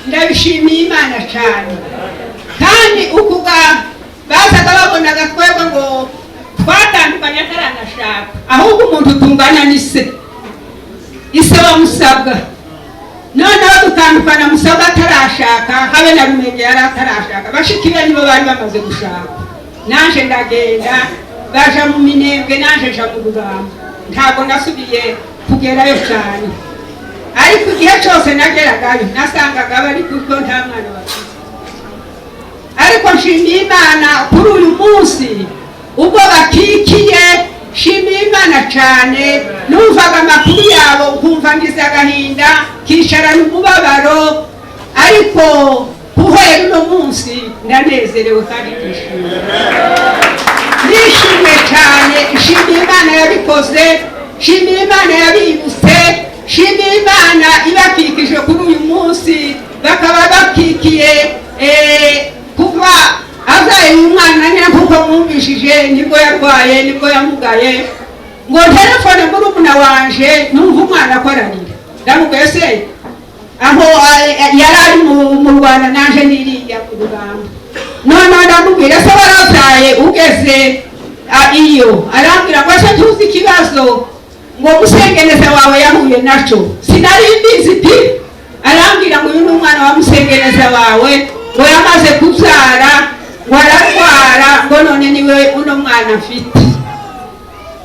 ndabishimiye Imana cyane. Kandi ukuga bazaga babonaga twebwe ngo twatandukanye ataranashaka, ahubwo umuntu tungana ni se, ise wa Musabwa. Noneho dutandukana Musabwa atarashaka, habe na Rumenge yari atarashaka, bashiki be nibo bari bamaze gushaka. Nanje ndagenda baja mu Minembwe, nanje nja mu Rugamba, ntabwo nasubiye kugerayo cyane, ariko igihe cyose nageragayo nasangaga bari kuko nta mwana bafite. Ariko nshimiye Imana kuri uyu munsi ubwo bakikiye, nshimiye Imana cyane. Numvaga amakuru yabo nkumva ngize agahinda, kicarana umubabaro, ariko guhera uno munsi ndanezerewe kandi ndishimye, ndishimye cyane. Nshimiye Imana yabikoze, nshimiye Imana yabibutse, nshimiye Imana ibakikije kuri uyu munsi, bakaba bakikiye kuva azaye umwana nyine nkuko mwumvishije, nibwo yarwaye, nibwo yamugaye. Ngo telefone murumuna wanje numva umwana akorarira, ndamubwiye se aho yari ari mu Rwanda, naje niriya ku rugamba. Noneho ndamubwira se warabyaye ugeze iyo, arambwira ngo se tuzi ikibazo ngo musengeneza wawe yahuye naco, sinari mbizi pi. Arambwira ngo uyu ni umwana wa musengeneza wawe, ngo yamaze kubyara Ngo ararwara, ngo none niwe uno mwana mfite.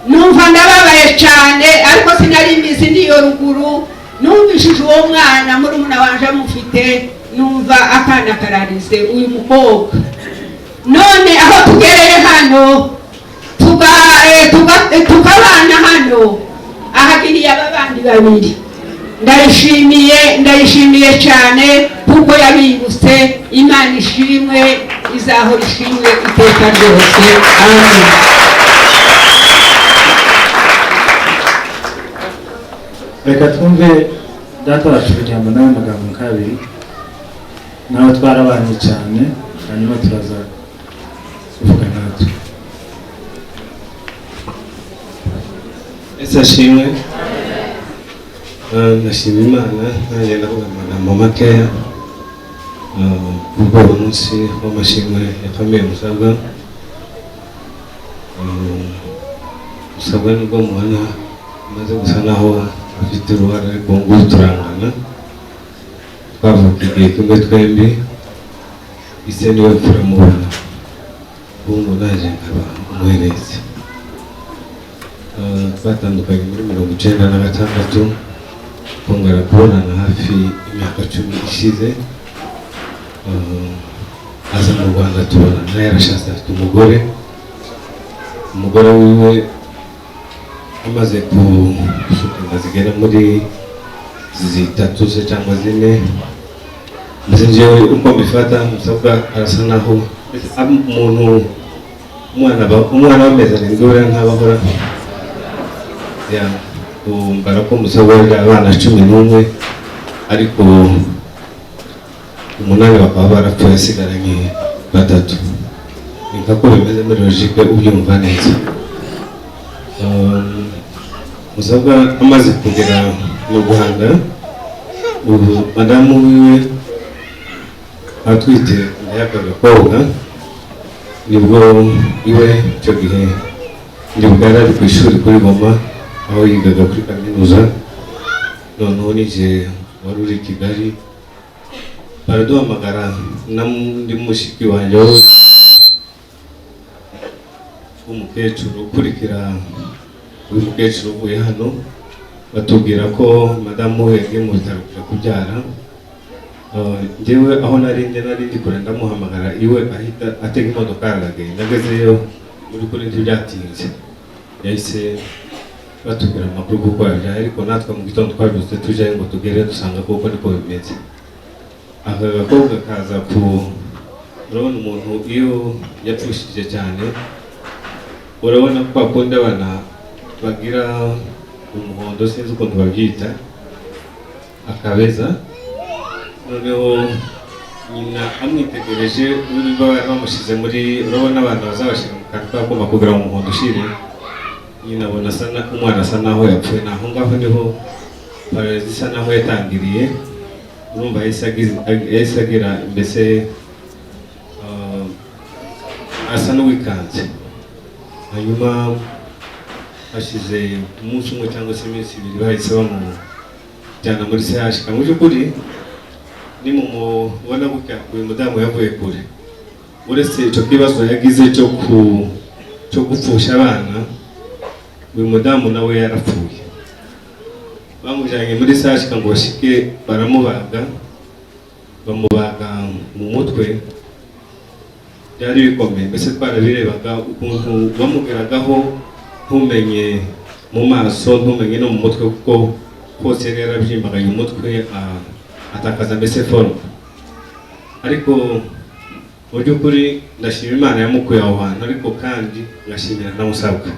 Numva ndababaye cyane, ariko sinari mbizi, niyo ruguru. Numvishije uwo mwana murumuna wanje amufite, numva akana kararize, uyu mukobwa. None aho tugereye hano, tukabana hano, ahagiriye aba bandi babiri. Ndayishimiye, ndayishimiye cyane kuko yabibutse. Imana ishimwe, izahora ishimwe iteka ryose. Amen. Reka twumve data wacu kugira ngo nawe amagambo nk'abiri, nawe twarabanye cyane, hanyuma turaza kuvuga natwe. Ese ashimwe. Ndashima Imana, nanjye ndavuga amagambo makeya kubwo uyu munsi w'amashimwe ya famille Musabwa. Musabwa nibwo mubona amaze gusa naho afite uruhare, ariko ubu ngubu turangana, twavuka igihe kimwe twembi, ise niwe mfura mubona, ubu ngo naje nkaba umuherezi. Twatandukanye muri 96, twongera kubonana hafi imyaka 10 ishize. Aza mu Rwanda tubonana, yarashatse afite umugore. Umugore wiwe amaze gusuka inda zigera muri 3 se cyangwa 4. Mbese njyewe uko mbifata, Musabwa arasa naho umuntu umwana w'amezi 7 buriya ntabahora. Ya, mbara ko Musabwa yari abana 11, ariko 8 bakaba barapfuye, asigaranye 3. Ni nka ko bimeze muri logique, ubyumva neza. Musabwa amaze kugera mu Rwanda, ubu madamu wiwe atwite inda y'aka gakobwa, nibwo iwe icyo gihe nibwo yari ari ku ishuri kuri Goma, aho yigaga kuri kaminuza. Noneho n'igihe wari uri i Kigali baraduhamagara n'undi mushiki wanjye w'umukecuru ukurikira uyu mukecuru uvuye hano, batubwira ko madamu we yagiye mu bitaro kujya kubyara. Njyewe aho nari ndi kure, ndamuhamagara iwe ahita atega imodoka aragenda. Agezeyo muri kuri ntibyatinze, yahise batubwira amakuru kuko yabyaye, ariko natwe mu gitondo twabyutse tujyayo ngo tugere dusanga kuko niko bimeze. Aka gakobwa kaza ku, urabona umuntu iyo yapfushije cyane, urabona ko akunda abana bagira umuhondo, sinzi ukuntu babyita, akabeza. Noneho nyina amwitegereje, bamushyize muri, urabona abantu bazabashyira mu kantu k'akuma kugira ngo umuhondo ushire, nyina abona asa na umwana asa naho yapfuye. Naho ngaho niho paralisi isa naho yatangiriye. Urumva yahise agira mbese asa n'uwikanze. Hanyuma hashize umunsi umwe cyangwa se iminsi 2, bahise bamujyana muri CHK. Mu by'ukuri ni mumubona gutya, uyu mudamu yavuye kure. Uretse icyo kibazo yagize cyo gupfusha abana, uyu mudamu nawe yarapfuye. Bamujyanye muri CHK ngo bashike baramubaga, bamubaga mu mutwe, byari bikomeye. Mbese twarabirebaga ukuntu bamugeragaho, ntumenye mu maso, ntumenye no mu mutwe, kuko hose yari yarabyimbaganye umutwe, atakaza mbese forme. Ariko mu by'ukuri ndashima Imana yamukuye aho hantu, ariko kandi ngashimira na Musabwa.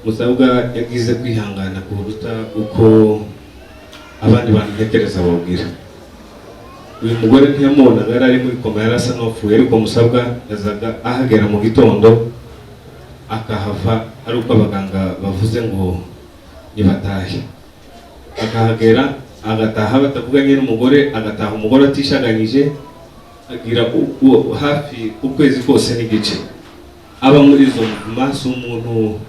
Musabwa yagize kwihangana kuruta uko abandi bantu ntekereza babwira. Uyu mugore ntiyamubonaga, yari ari muri koma, yari asa n'uwapfuye, ariko Musabwa yazaga ahagera mu gitondo akahava ari uko abaganga bavuze ngo nibatahe. Akahagera agataha batavuganye n'umugore, agataha umugore atishaganyije, agira hafi ukwezi kose n'igice aba muri izo mvuma. Si umuntu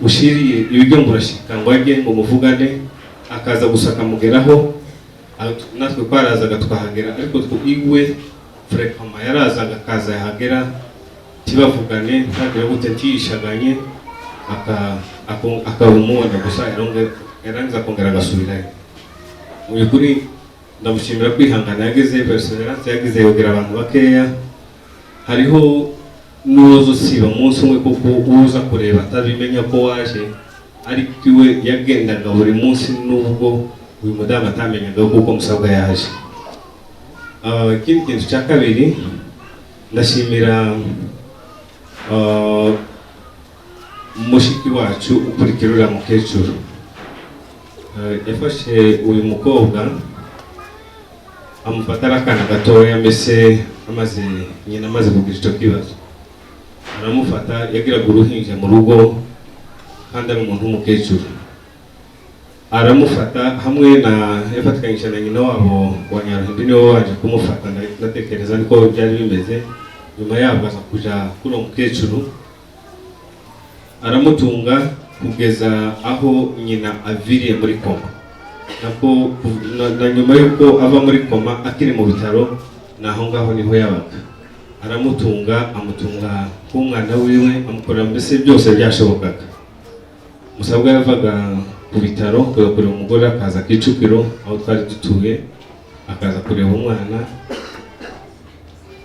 ushiriye ibiryo ngo urashika ngo ajye ngo muvugane, akaza gusa akamugeraho. Natwe twarazaga twahagera, ariko iwe Fréquemment yarazaga, akaza, yahagera ntibavugane, ntagire gute, ntiyishaganye, akaba umubona gusa, yarangiza akongera agasubirayo. Mu by'ukuri ndamushimira kwihangana yagize, persévérance yagize, yogera abantu bakeya. Hariho n'uza usiba umunsi umwe kuko uza kureba atabimenya ko waje, ariko iwe yagendaga buri munsi, nubwo uyu mudamu atamenyaga kuko Musabwa yaje. Ikindi kintu cya kabiri, ndashimira mushiki wacu ukurikira uriya mukecuru. Yafashe uyu mukobwa amufata ari akana gatoya, mbese amaze nyina amaze kugira icyo kibazo aramufata, yagiraga uruhinja mu rugo kandi ari umuntu w'umukecuru, aramufata hamwe na yafatikanyije na nyina wabo wa Nyaruhimbi, niwe waje kumufata. Ndatekereza niko byari bimeze. Nyuma yabwo aza kuja kuri uwo mukecuru, aramutunga kugeza aho nyina aviriye muri koma, nako na nyuma y'uko ava muri koma akiri mu bitaro, naho ngaho niho yabaga. Aramutunga, amutunga nk'umwana wiwe, amukorera mbese byose byashobokaga. Musabwa yavaga ku bitaro kujya kureba umugore, akaza Kicukiro aho twari dutuye, akaza kureba umwana,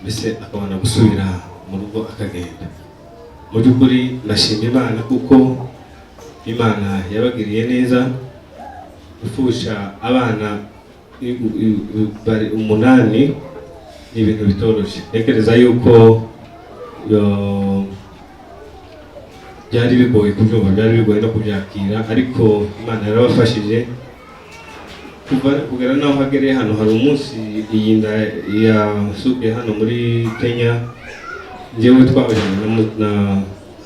mbese akabona gusubira mu rugo akagenda. Mu by'ukuri ndashima Imana kuko Imana yabagiriye neza. Gupfusha abana bari umunani ni ibintu bitoroshye. Ntekereza yuko byari bigoye kubyumva, byari bigoye no kubyakira, ariko Imana yarabafashije kuva kugera n'aho hagereye hano. Hari umunsi iyi nda yasukiye hano muri Kenya, njyewe twabajyanye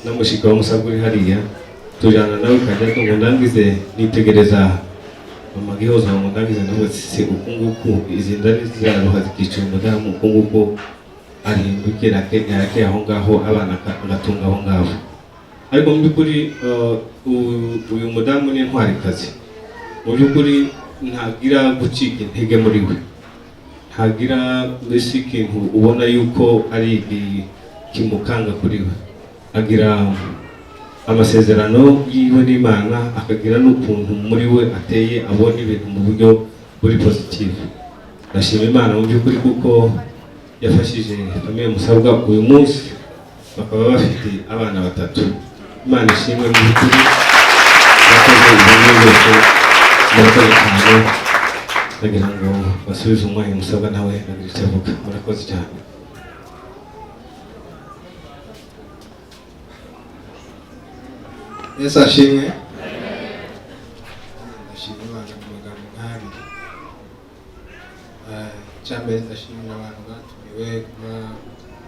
na mushika wa Musabwa uri hariya, tujyana nawe kajya ngo ndangize nitegereza mama Gihozo, ngo ndangize ndavuga ati: "Se uku nguku izi nda ziraruha zikica umudamu, uku nguku arihindukira arakeye aho ngaho, abana agatunga aho ngaho." Ariko mu by'ukuri uyu mudamu ni intwarikazi. Mu by'ukuri ntagira gucika intege muri we, ntagira mbese ikintu ubona yuko ari kimukanga kuri we. Agira amasezerano yiwe n'Imana, akagira n'ukuntu muri we ateye, abona ibintu mu buryo buri positive. Ndashima Imana mu by'ukuri kuko yafashije famille Musabwa, uyu munsi bakaba bafite abana batatu. Imana ishimwe mu by'ukuri, yakoze ibintu byose. Murakoze cyane. Ndagira ngo basubize umwanya Musabwa, nawe agira icyo avuga. Murakoze cyane. Yesu ashimwe. Ndashima Imana mu magambo nk'abiri. Icya mbere, ndashimira abantu batumiwe kuba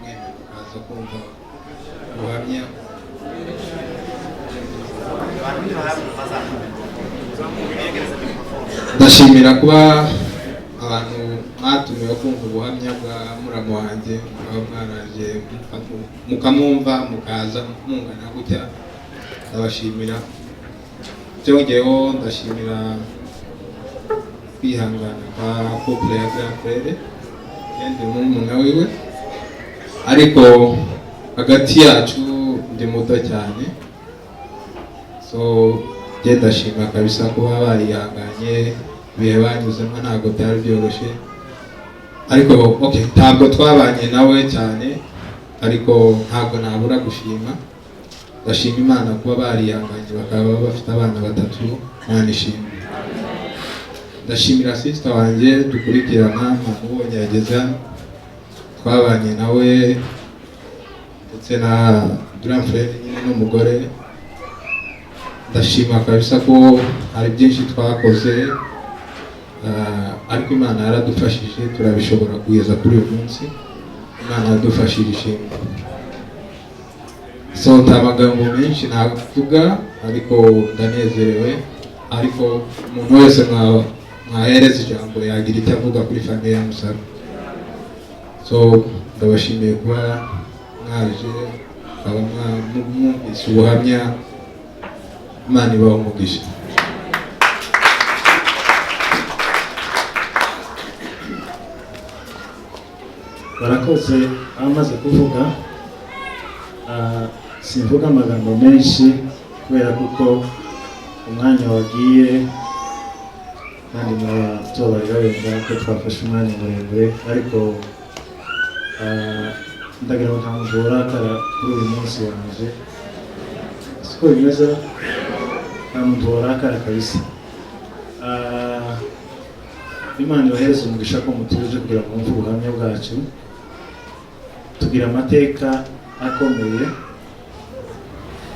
mwemera mukaza kumva ubuhamya. Ndashimira kuba abantu mwatumiwe kumva ubuhamya bwa muramu wanjye, mukaba mwaraje mukamwumva, mukaza mungana gutya, ndabashimira. Byongeyeho ndashimira kwihangana kwa couple ya grand frère. Ndi murumuna wiwe, ariko hagati yacu ndi muto cyane, so njye ndashima kabisa kuba barihanganye. Ibihe banyuzemo ntabwo byari byoroshye, ariko okay, ntabwo twabanye nawe cyane, ariko ntabwo nabura gushima. Ndashima Imana kuba barihanganye bakaba bafite abana batatu. Imana ishimwe. Ndashimira sister wanjye dukurikirana, namubonye yageze hano, twabanye nawe ndetse na grand frère nyine n'umugore. Ndashima kabisa ko hari byinshi twakoze, ariko Imana yaradufashije turabishobora kugeza kuri uyu munsi. Imana yaradufashije, ishimwe. So nta magambo menshi navuga, ariko ndanezerewe. Ariko umuntu wese mwahereza ijambo yagira icyo avuga kuri famille ya Musabwa. So ndabashimiye kuba mwaje, mukaba mwumvise ubuhamya. Imana ibaha umugisha. Barakoze abamaze kuvuga. Simvuga amagambo menshi kubera kuko umwanya wagiye, kandi muratubabarira wenda ko twafashe umwanya muremure, ariko ndagira ngo ntabwo urakara kuri uyu munsi wanje, siko bimeze, nta muntu warakara kabisa. Imana ibahereze umugisha ko mutuje kugira ngo mwumve ubuhamya bwacu. Tugira amateka akomeye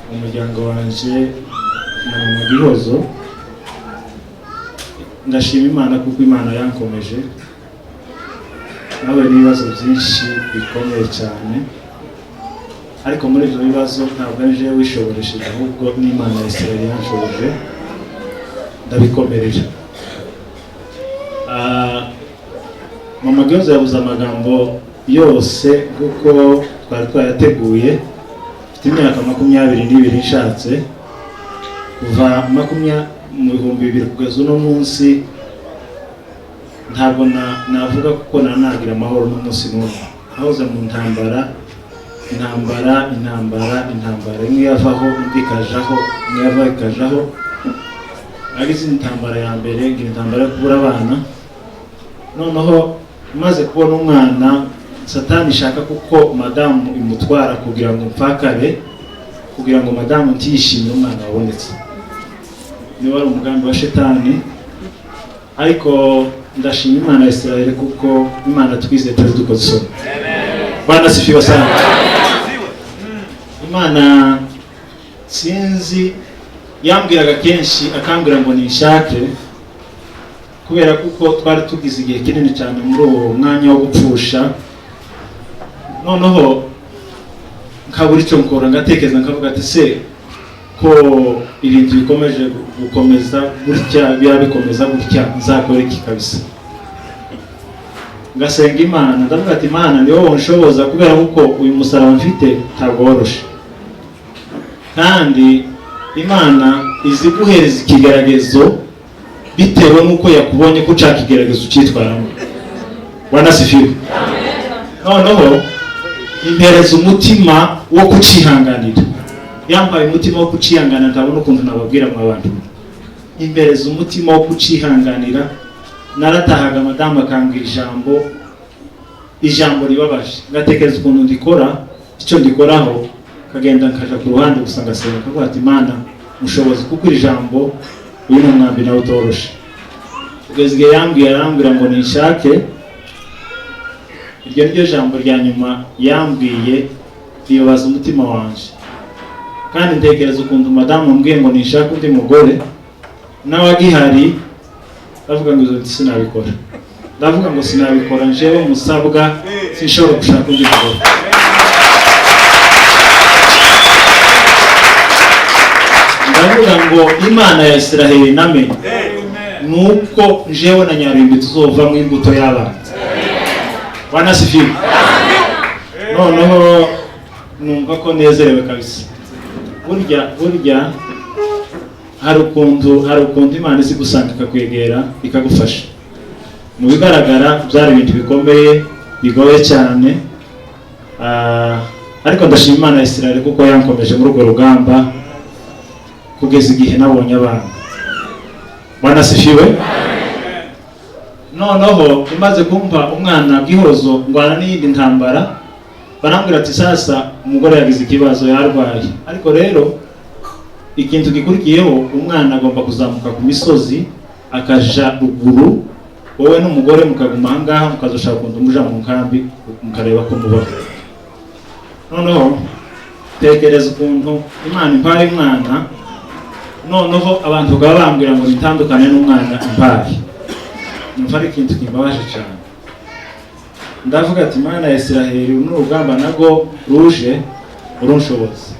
mu muryango wanje na mama Gihozo. Ndashima Imana kuko Imana yankomeje nawe n'ibibazo byinshi bikomeye cyane, ariko muri ibyo bibazo ntabwo ari jewe wishoboresheje, ahubwo n'Imana ya Israel yanshoboje ndabikomereje. Mama Gihozo yabuze amagambo yose kuko twari twayateguye. Mfite imyaka 22 nshatse, kuva mu 2000 kugeza uno munsi ntabwo navuga kuko nanagira amahoro n'umunsi n'umwe. Nahoze mu ntambara, intambara, intambara, intambara, imwe yavaho indi ikajaho, imwe yavaho ikajaho. Nagize intambara ya mbere, ngira intambara yo kubura abana. Noneho maze kubona umwana, Satani ishaka kuko madamu imutwara kugira ngo mpfakare, kugira ngo madamu ntiyishimire umwana wabonetse. Niba ari umugambi wa Shetani, ariko ndashima Imana ya Israel kuko Imana twizeye turi dukoze isoni. Bwana sifiwe sana. Imana sinzi yambwiraga kenshi, akambwira ngo ninshake, kubera kuko twari tugize igihe kinini cyane muri uwo mwanya wo gupfusha. Noneho nkabura icyo nkora, ngatekereza nkavuga ati se ko ibintu bikomeje gukomeza gutya, bikomeza gutya, nzakora iki kabisa? Ngasenga Imana, ndavuga ati Imana ni wowe unshoboza, kubera kuko uyu musaraba mfite ntabwo woroshe, kandi Imana izi guhereza ikigeragezo bitewe n'uko yakubonye ko ushaka ikigeragezo ucyitwaramo. Bwana sifiwe. Noneho impereza umutima wo kucihanganira, yambaye umutima wo kucihanganira, ndabona ukuntu nababwira mu bantu. Impereza umutima wo kucihanganira. Naratahaga madamu akambwira ijambo ribabaje, ngatekereza ukuntu ndikora, icyo ndikoraho, kagenda nkaja ku ruhande gusa ngasenga, nkavuga ati Imana mushobozi, kuko iri jambo uyu ni umwambi nawe utoroshe. Kugeza igihe yambwiye, arambwira ngo ninshake. Iryo niryo jambo rya nyuma yambwiye, ribabaza umutima wanje. Kandi ntekereza ukuntu madamu ambwiye ngo ninshake undi mugore nawe agihari, ndavuga ngo izo sinabikora, ndavuga ngo sinabikora, njewe musabwa sinshobora gushaka undi mugore. Ndavuga ngo Imana ya Israel namenye nuko njewe na Nyarimbi tuzovamo imbuto y'abana. Bwana sifiwe. Noneho numva ko nezerewe kabisa. Burya hari ukuntu Imana izi gusanga ikakwegera ikagufasha. Mu bigaragara byari ibintu bikomeye bigoye cyane, ariko ndashima Imana ya Israel kuko yankomeje muri urwo rugamba kugeza igihe nabonye abana. Bwana sifiwe. Noneho imaze kumpa umwana Gihozo, ngwana n'iyindi ntambara, barambwira ati sasa umugore yagize ikibazo yarwaye, ariko rero ikintu gikurikiyeho umwana agomba kuzamuka ku misozi akaja ruguru, wowe n'umugore mukaguma ahangaha mukazoshaka ukuntu muja mu nkambi mukareba ko mubaho. Noneho tekereza ukuntu Imana impaye umwana, noneho abantu bakaba bambwira ngo nitandukane n'umwana impaye. Numva ari ikintu kimbabaje cyane. Ndavuga ati Imana ya Israel n'urugamba nago ruje urunshoboza.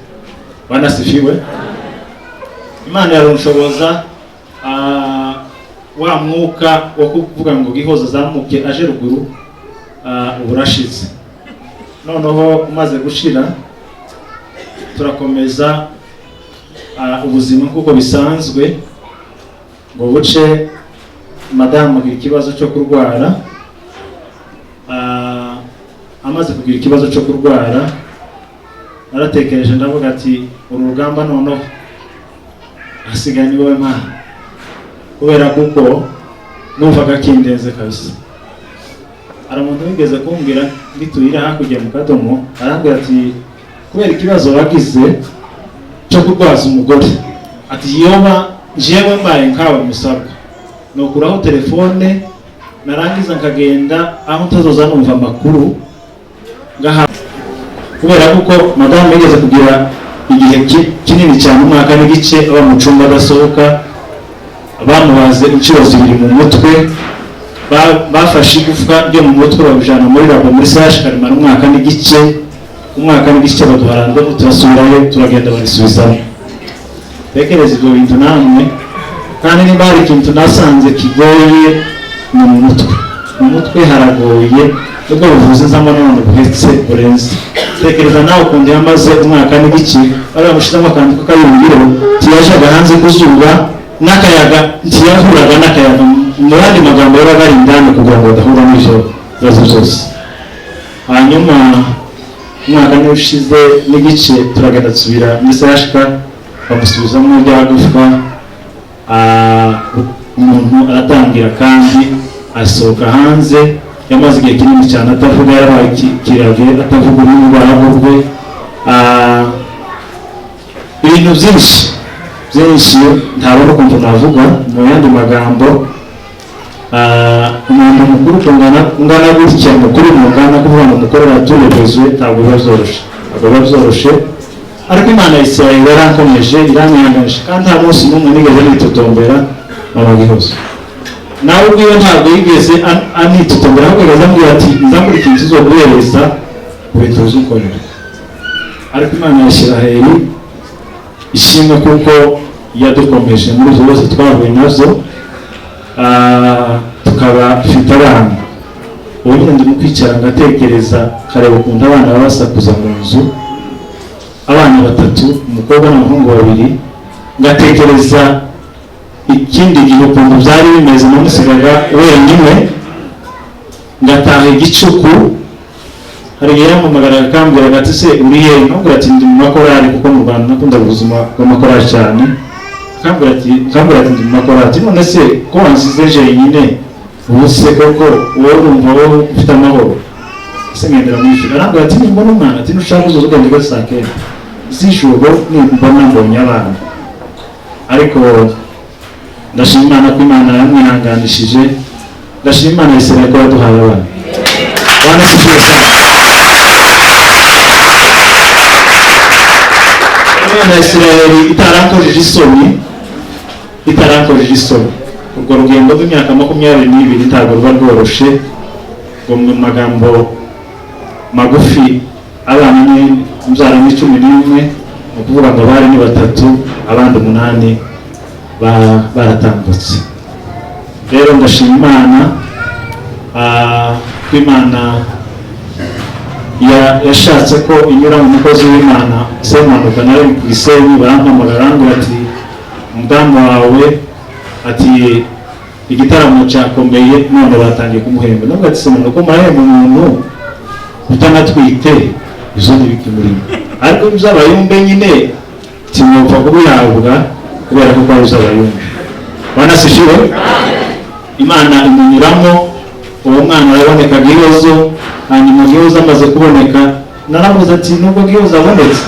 Bwana sifiwe. Imana yarunshoboza wa mwuka wo kuvuga ngo Gihozo azamuke aje ruguru, uburashize. Noneho umaze gushira turakomeza ubuzima kuko bisanzwe, ngo buce madamu agira ikibazo cyo kurwara, Amaze kugira ikibazo cyo kurwara, naratekereje ndavuga ati uru rugamba noneho hasigaye ni wowe Mana, kubera kuko numvaga kindenze kabisa. Hari umuntu wigeze kumbwira ngituyira hakurya mu Kadomo, arambwira ati kubera ikibazo wagize cyo kurwaza umugore, ati yoba jewe mbaye nkawe musabwa nokuraho telefone narangiza nkagenda aho ntazoza numva amakuru ngaha, kubera kuko madamu yigeze kugira igihe kinini cyane, umwaka n'igice, aba mu cumba adasohoka. Bamubaze inshuro zibiri mu mutwe, bafashe igufwa ryo mu mutwe babijana muri labo muri sashi karimara umwaka n'igice. Umwaka n'igice baduha randevu, turasubirayo, turagenda barisubizamo. Tekereza ibyo bintu namwe. Kandi niba hari ikintu nasanze kigoye ni mu mutwe, mu mutwe haragoye, nubwo buvuzi nzamo none buhetse burenze. Tekereza nawe ukuntu yamaze umwaka n'igice bari bamushyizemo akantu k'akayungiro, ntiyajaga hanze ku zuba n'akayaga, ntiyahuraga n'akayaga, mu yandi magambo yabaga ari indani kugira ngo badahura n'ibyo bibazo byose. Hanyuma umwaka niwo ushize n'igice turagenda dusubira muri sashika, bamusubizamo rya gufwa, umuntu aratangira kandi asohoka hanze. Yamaze igihe kinini cyane atavuga, yarabaye kirave atavuga n'ububara bwe. Ibintu byinshi byinshi ntabona ukuntu navuga mu yandi magambo. Umuntu mukuru ungana gutya, mukuru mungana kuvuga ngo mukorera turebeje, ntabwo biba byoroshe, ntabwo biba byoroshe. Ariko Imana ya Isirayeli yarankomeje, iranyihanganisha, kandi nta munsi n'umwe nigeze nitotombera mama Gihozo. Nawe ubwiwe ntabwo yigeze anitotombera, ahubwo yigeze ambwira ati nzakora ikintu kizoguhereza ku bintu uzukorera. Ariko Imana ya Isirayeli ishimwe kuko yadukomeje muri ibyo byose twahuye nabyo, tukaba dufite abana. Ubu nyine ndimo kwicara ngatekereza nkareba ukuntu abana baba basakuza mu nzu, abana batatu, umukobwa n'abahungu babiri, ngatekereza ikindi gihe ukuntu byari bimeze, namusigaga wenyine ngataha igicuku. Hari igihe yampamagaraga akambwira ati se uri hehe? Nkambwira ati ndi mu makorari, kuko mu Rwanda nakundaga ubuzima bw'amakorari cyane. Akambwira ati ndi mu makorari. Ati none se ko wansize jenyine, ubu se koko wowe urumva wowe ufite amahoro? Ese ngendera mu ijuru? Arambwira ati nimbona umwana, ati nushaka uzoza ugenda ugeze saa kenda z'ijoro nimbona mbonye abana. Ariko ndashima Imana ko Imana yamwihanganishije, ndashima Imana ya Isirayeli ko yaduhaye abana. Bwana asifiwe sana. Imana ya Isirayeli itarankojeje isoni, itarankojeje isoni. Urwo rugendo rw'imyaka 22 ntabwo ruba rworoshe. Ngo mu magambo magufi, abana ni imbyaro ni 11, ni ukuvuga ngo bari ni 3, abandi 8 baratambutse. Rero ndashima Imana ko Imana yashatse ko inyura mu mukozi w'Imana Semuhanuka. Nawe ku Gisenyi barampamagara barambwira ati umudamu wawe ati igitaramo cyakomeye none batangiye kumuhemba. Ndavuga ati Semuhanuka murahemba umuntu utanatwite, izo ntibikimurimo. Ariko iby'abayumbe nyine timwopfa kubihabwa kubera ko kwari iby'abayumbe. Bwana asifiwe. Imana imunyuramo, uwo mwana araboneka Gihozo. Hanyuma Gihozo amaze kuboneka, naravuze ati nubwo Gihozo abonetse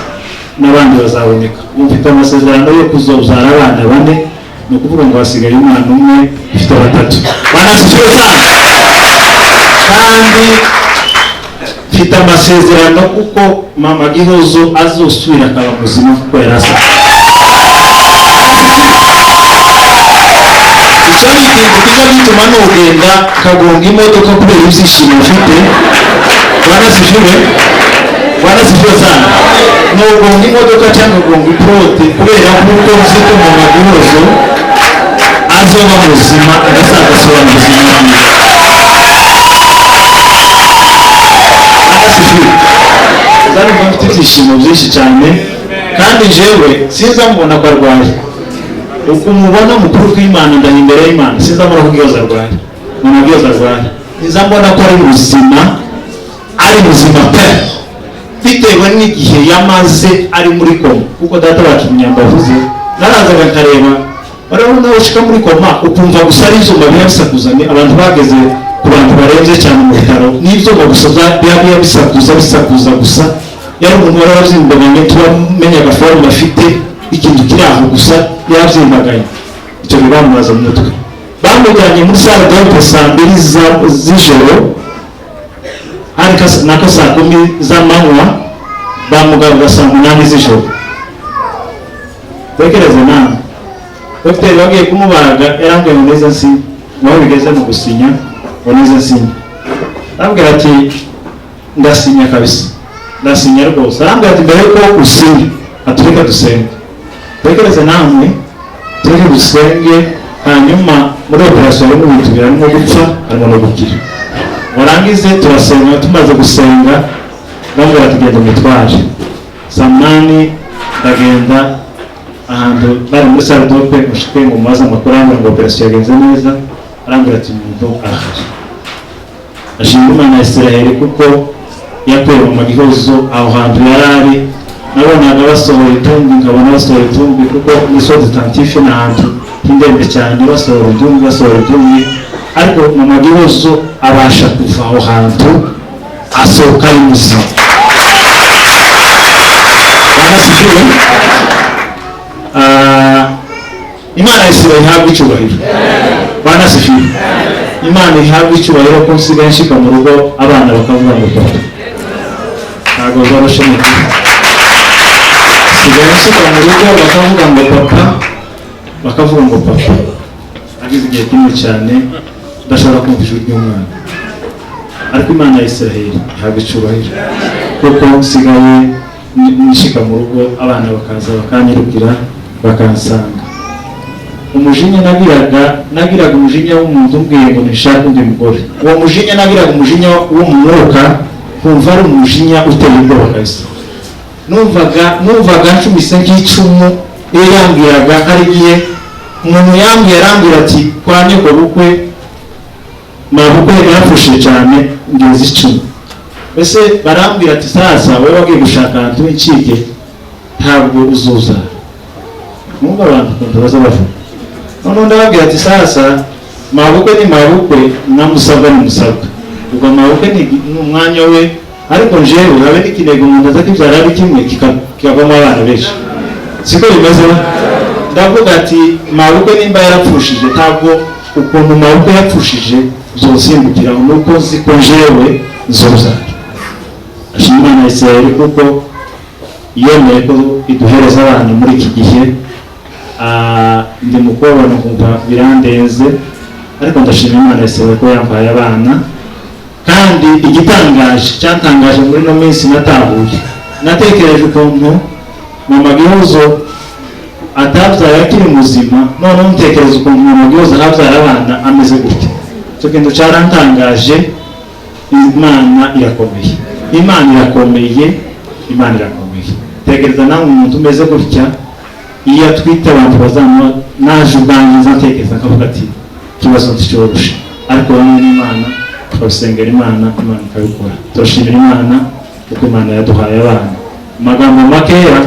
n'abandi bazaboneka. Ubu mfite amasezerano yo kuzobyara abana 4, ni ukuvuga ngo hasigaye umwana umwe, mfite 3. Bwana asifiwe sana. Kandi mfite amasezerano kuko mama Gihozo azosubira akaba muzima kuko yari asa. Icyo ni ikintu kijya gituma nugenda kagonga imodoka kubera ibyishimo mfite. Bwana asifiwe. Bwana asifiwe sana. Nugonga imodoka cyangwa ugonga ipote kubera kuko nzi ko mama Gihozo azoba muzima, agasaza agasubira mu buzima bwiza. Asifiwe. Nzarumva mfite ibyishimo byinshi cyane, kandi jewe sinzamubona ko arwaye. Uko umubona mukuru kw'Imana, ndaha imbere y'Imana, sinzamubona ko Gihozo arwaye. Mama Gihozo arwaye, sinzamubona ko ari muzima. Ari muzima pe, bitewe n'igihe yamaze ari muri koma. Kuko data wacu Munyamba avuze, narazaga nkareba, urabona ushika muri koma ukumva gusa ari ibyuma biba bisakuza. Ni abantu bageze ku bantu barembye cyane mu bitaro, ni ibyuma gusa biba bisakuza, bisakuza gusa. Yari umuntu wari wabyimbaganye, turamenyaga forme afite, ikintu kiri aho gusa yabyimbaganye. Icyo gihe bamubaza mu mutwe, bamujyanye muri salle d'op saa 2 z'ijoro, hari nako saa 10 z'amanywa, bamugarura saa 8 z'ijoro. Tekereze nawe, dogiteri bagiye kumubaga yarambwiye ngo neze nsinye, naho bigeze mu gusinya ngo neze nsinye. Arambwira ati: "Ndasinya kabisa, ndasinya rwose." Arambwira ati: "Mbere yuko usinya, atureke dusenge." Tekereze namwe, tureke dusenge. Hanyuma muri operasiyo harimo ibintu bibiri: harimo gupfa, harimo no gukira. Warangize turasenga. Tumaze gusenga bambwira ati: "Genda umutware." Saa 8 ndagenda ahantu bari muri salle d'op, mushike ngo mubaze amakuru. Arambwira ngo operasiyo yagenze neza. Arambwira ati: "Umuntu arahari." Ashima Imana ya Israel kuko yakuye mu Gihozo aho hantu yari ari. Nabonaga basohora itumbi, nkabona basohora itumbi, kuko muri soins intensifs ni ahantu h'indembe cyane, basohora itumbi, basohora itumbi, ariko Mama Gihozo abasha kuva aho hantu, asohoka ari muzima. Bwana asifiwe. Imana ya Israel ihabwe icyubahiro. Bwana asifiwe. Imana ihabwe icyubahiro ko nsigaye nshika mu rugo abana bakavuga ngo "Papa". Ntabwo zoroshe mu gihe nsigaye nshika mu rugo bakavuga ngo "Papa", bakavuga ngo "Papa". Nagize igihe kinini cyane ndashobora kumva ijwi ry'umwana, ariko Imana ya Israel ihabwa icyubahiro kuko nsigaye nshika mu rugo abana bakaza bakanyirukira, bakansanga. Umujinya nagiraga, umujinya w'umuntu umbwiye ngo nishake undi mugore, uwo mujinya nagiraga, umujinya wo mu mwuka, nkumva ari umujinya uteye ubwoba kabisa. Numvaga ncumise nk'icumu iyo yambwiraga. Hari igihe umuntu yambwiye, arambwira ati: "Kwa nyoko bukwe, mabukwe yarapfushije cyane ngeze 10." Mbese barambwira ati: "Sasa wowe wagiye gushaka ahantu w'incike, ntabwo uzuzara." Mwumva abantu ukuntu baza bavuga. Noneho ndababwira ati: "Sasa mabukwe ni mabukwe na musabwa ni musabwa. Ubwo mabukwe ni umwanya we, ariko njewe habe n'ikinego." Umuntu aza kibyara ari kimwe, kikavamo abana benshi, siko bimeze? Ndavuga ati: "Mabukwe nimba yarapfushije, ntabwo ukuntu mabukwe yapfushije uzosimbukiraho, nuko nzi ko njewe nzozara." Ashima Imana ya Israel kuko yemeye ko iduhereza abana muri iki gihe. Ndi mu kubabona nkumva birandenze, ariko ndashima Imana ya Israel ko yampaye abana. Kandi igitangaje cyatangaje muri ino minsi natahuye, natekereje ukuntu Mama Gihozo atabyaye akiri muzima, noneho ntekereza ukuntu Mama Gihozo ahabyara abana ameze gutya. Icyo kintu cyarantangaje. Imana irakomeye, Imana irakomeye, Imana irakomeye. Tekereza nawe umuntu umeze gutya iyo atwite, abantu bazamuha. Naje ubwanjye nzatekereza nkavuga ati: "Ikibazo nticyoroshe." Ariko bamwe n'Imana tukabisengera Imana, Imana ikabikora. Turashimira Imana kuko Imana yaduhaye abana. Mu magambo makeya,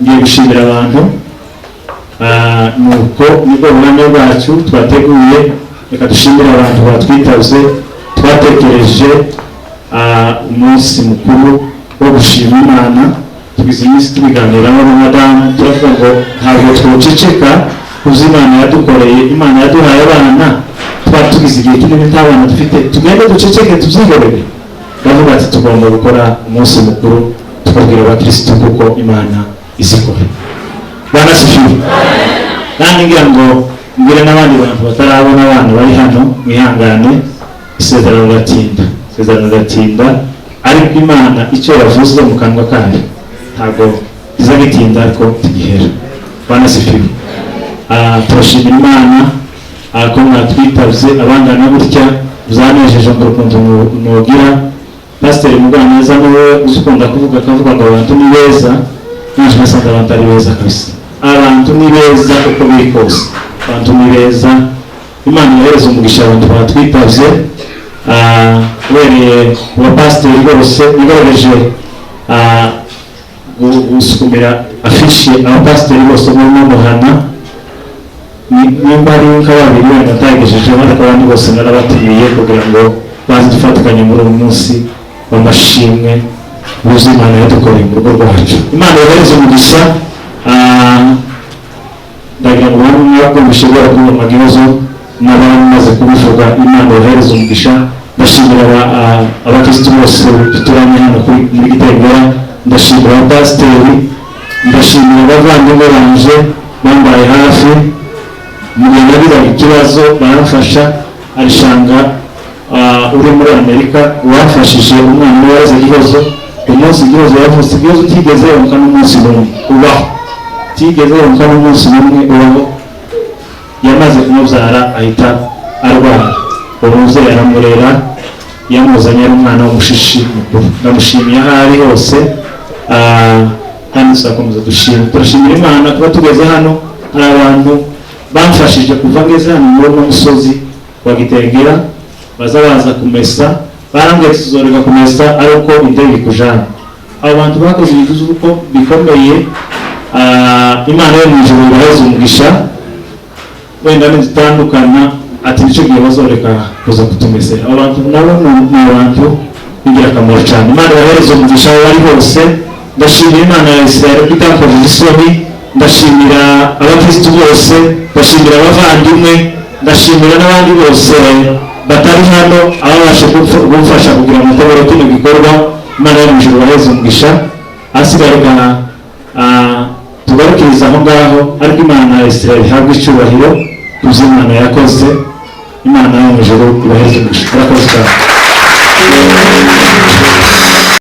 ngiye gushimira abantu. Nuko nibwo buhamya bwacu twateguye. Reka dushimire abantu batwitabye. Twatekereje umunsi mukuru wo gushima Imana, tugize iminsi tubiganiraho na madamu, turavuga ngo ntabwo twoceceka kuzo Imana yadukoreye. Imana yaduhaye abana, twari tugize igihe kinini nta bana dufite, tugende duceceke tubyihorere? Ndavuga ati: "Tugomba gukora umunsi mukuru, tukabwira abakirisitu kuko Imana izikora." Bwana asifiwe. Kandi ngira ngo mbwire n'abandi bantu batarabona abana bari hano, mwihangane, isezerano riratinda, isezerano riratinda, ariko Imana icyo yavuze mu kanwa kayo ntabwo kiza gitinda, ariko tugihera. Bwana asifiwe. Turashimira Imana ko mwatwitabye abangana gutya. Byanejeje ngo urukundo nugira. Pasiteri Mugwaneza niwe uzi ukunda kuvuga, akavuga ngo abantu ni beza. Naje nasanze abantu ari beza kabisa. Abantu ni beza uko biri kose, abantu ni beza. Imana yohereza umugisha abantu batwitabye. Uhereye ku bapasiteri bose, nagerageje gusukumira afishi abapasiteri bose muri muhana. Nimba ari nka babiri wenda ntagejejeho, ariko abandi bose narabatumiye kugira ngo baze dufatikanye muri uyu munsi w'amashimwe wuzuye Imana yadukoreye mu rugo rwacu. Imana yohereze umugisha. Ndagira ngo bamwe bakumvishe guhera kuri Mama Gihozo n'abamaze kubivuga, Imana yohereze umugisha. Ndashimira abakristu bose duturanye hano muri Gitengera, ndashimira abapasiteri, ndashimira abavandimwe banje bambaye hafi mu gihe nagiraga ikibazo, baramfasha. Arishanga uri muri Amerika wafashije umwana we waza Gihozo. Umunsi Gihozo yavutse, Gihozo tigeze yonka n'umunsi n'umwe ubaho, tigeze yonka n'umunsi n'umwe ubaho. Yamaze kumubyara ahita arwara, uwo mubyeyi aramurera, yamuzanye ari umwana w'umushishi mukuru. Ndamushimiye aho ari hose. Kandi tuzakomeza dushima, turashimira Imana kuba tugeze hano. Hari abantu bamfashije kuva ngeze hano muri uno musozi wa Gitengera, baza baza kumesa, barambwiye tuzoreka kumesa ari uko indege ikujana. Abo bantu bakoze ibintu z'uko bikomeye. Imana yo mu ijuru ibaheze umugisha. Wenda nidutandukana ati nicyo gihe bazoreka kuza kutumesera. Abo bantu nabo ni abantu b'ingirakamaro cyane. Imana ibahereze umugisha aho bari hose. Ndashimira Imana ya Israel ko itakojeje isoni. Ndashimira abakristu bose, ndashimira abavandimwe, ndashimira n'abandi bose batari hano ababasha kumfasha kugira ngo ntabare kino gikorwa. Imana yo mu ijuru ibaheze umugisha. Ahasigaye tugarukiriza aho ngaho, ariko Imana ya Israel ihabwe icyubahiro ku byo Imana yakoze. Imana yo mu ijuru ibaheze umugisha. Murakoze cyane.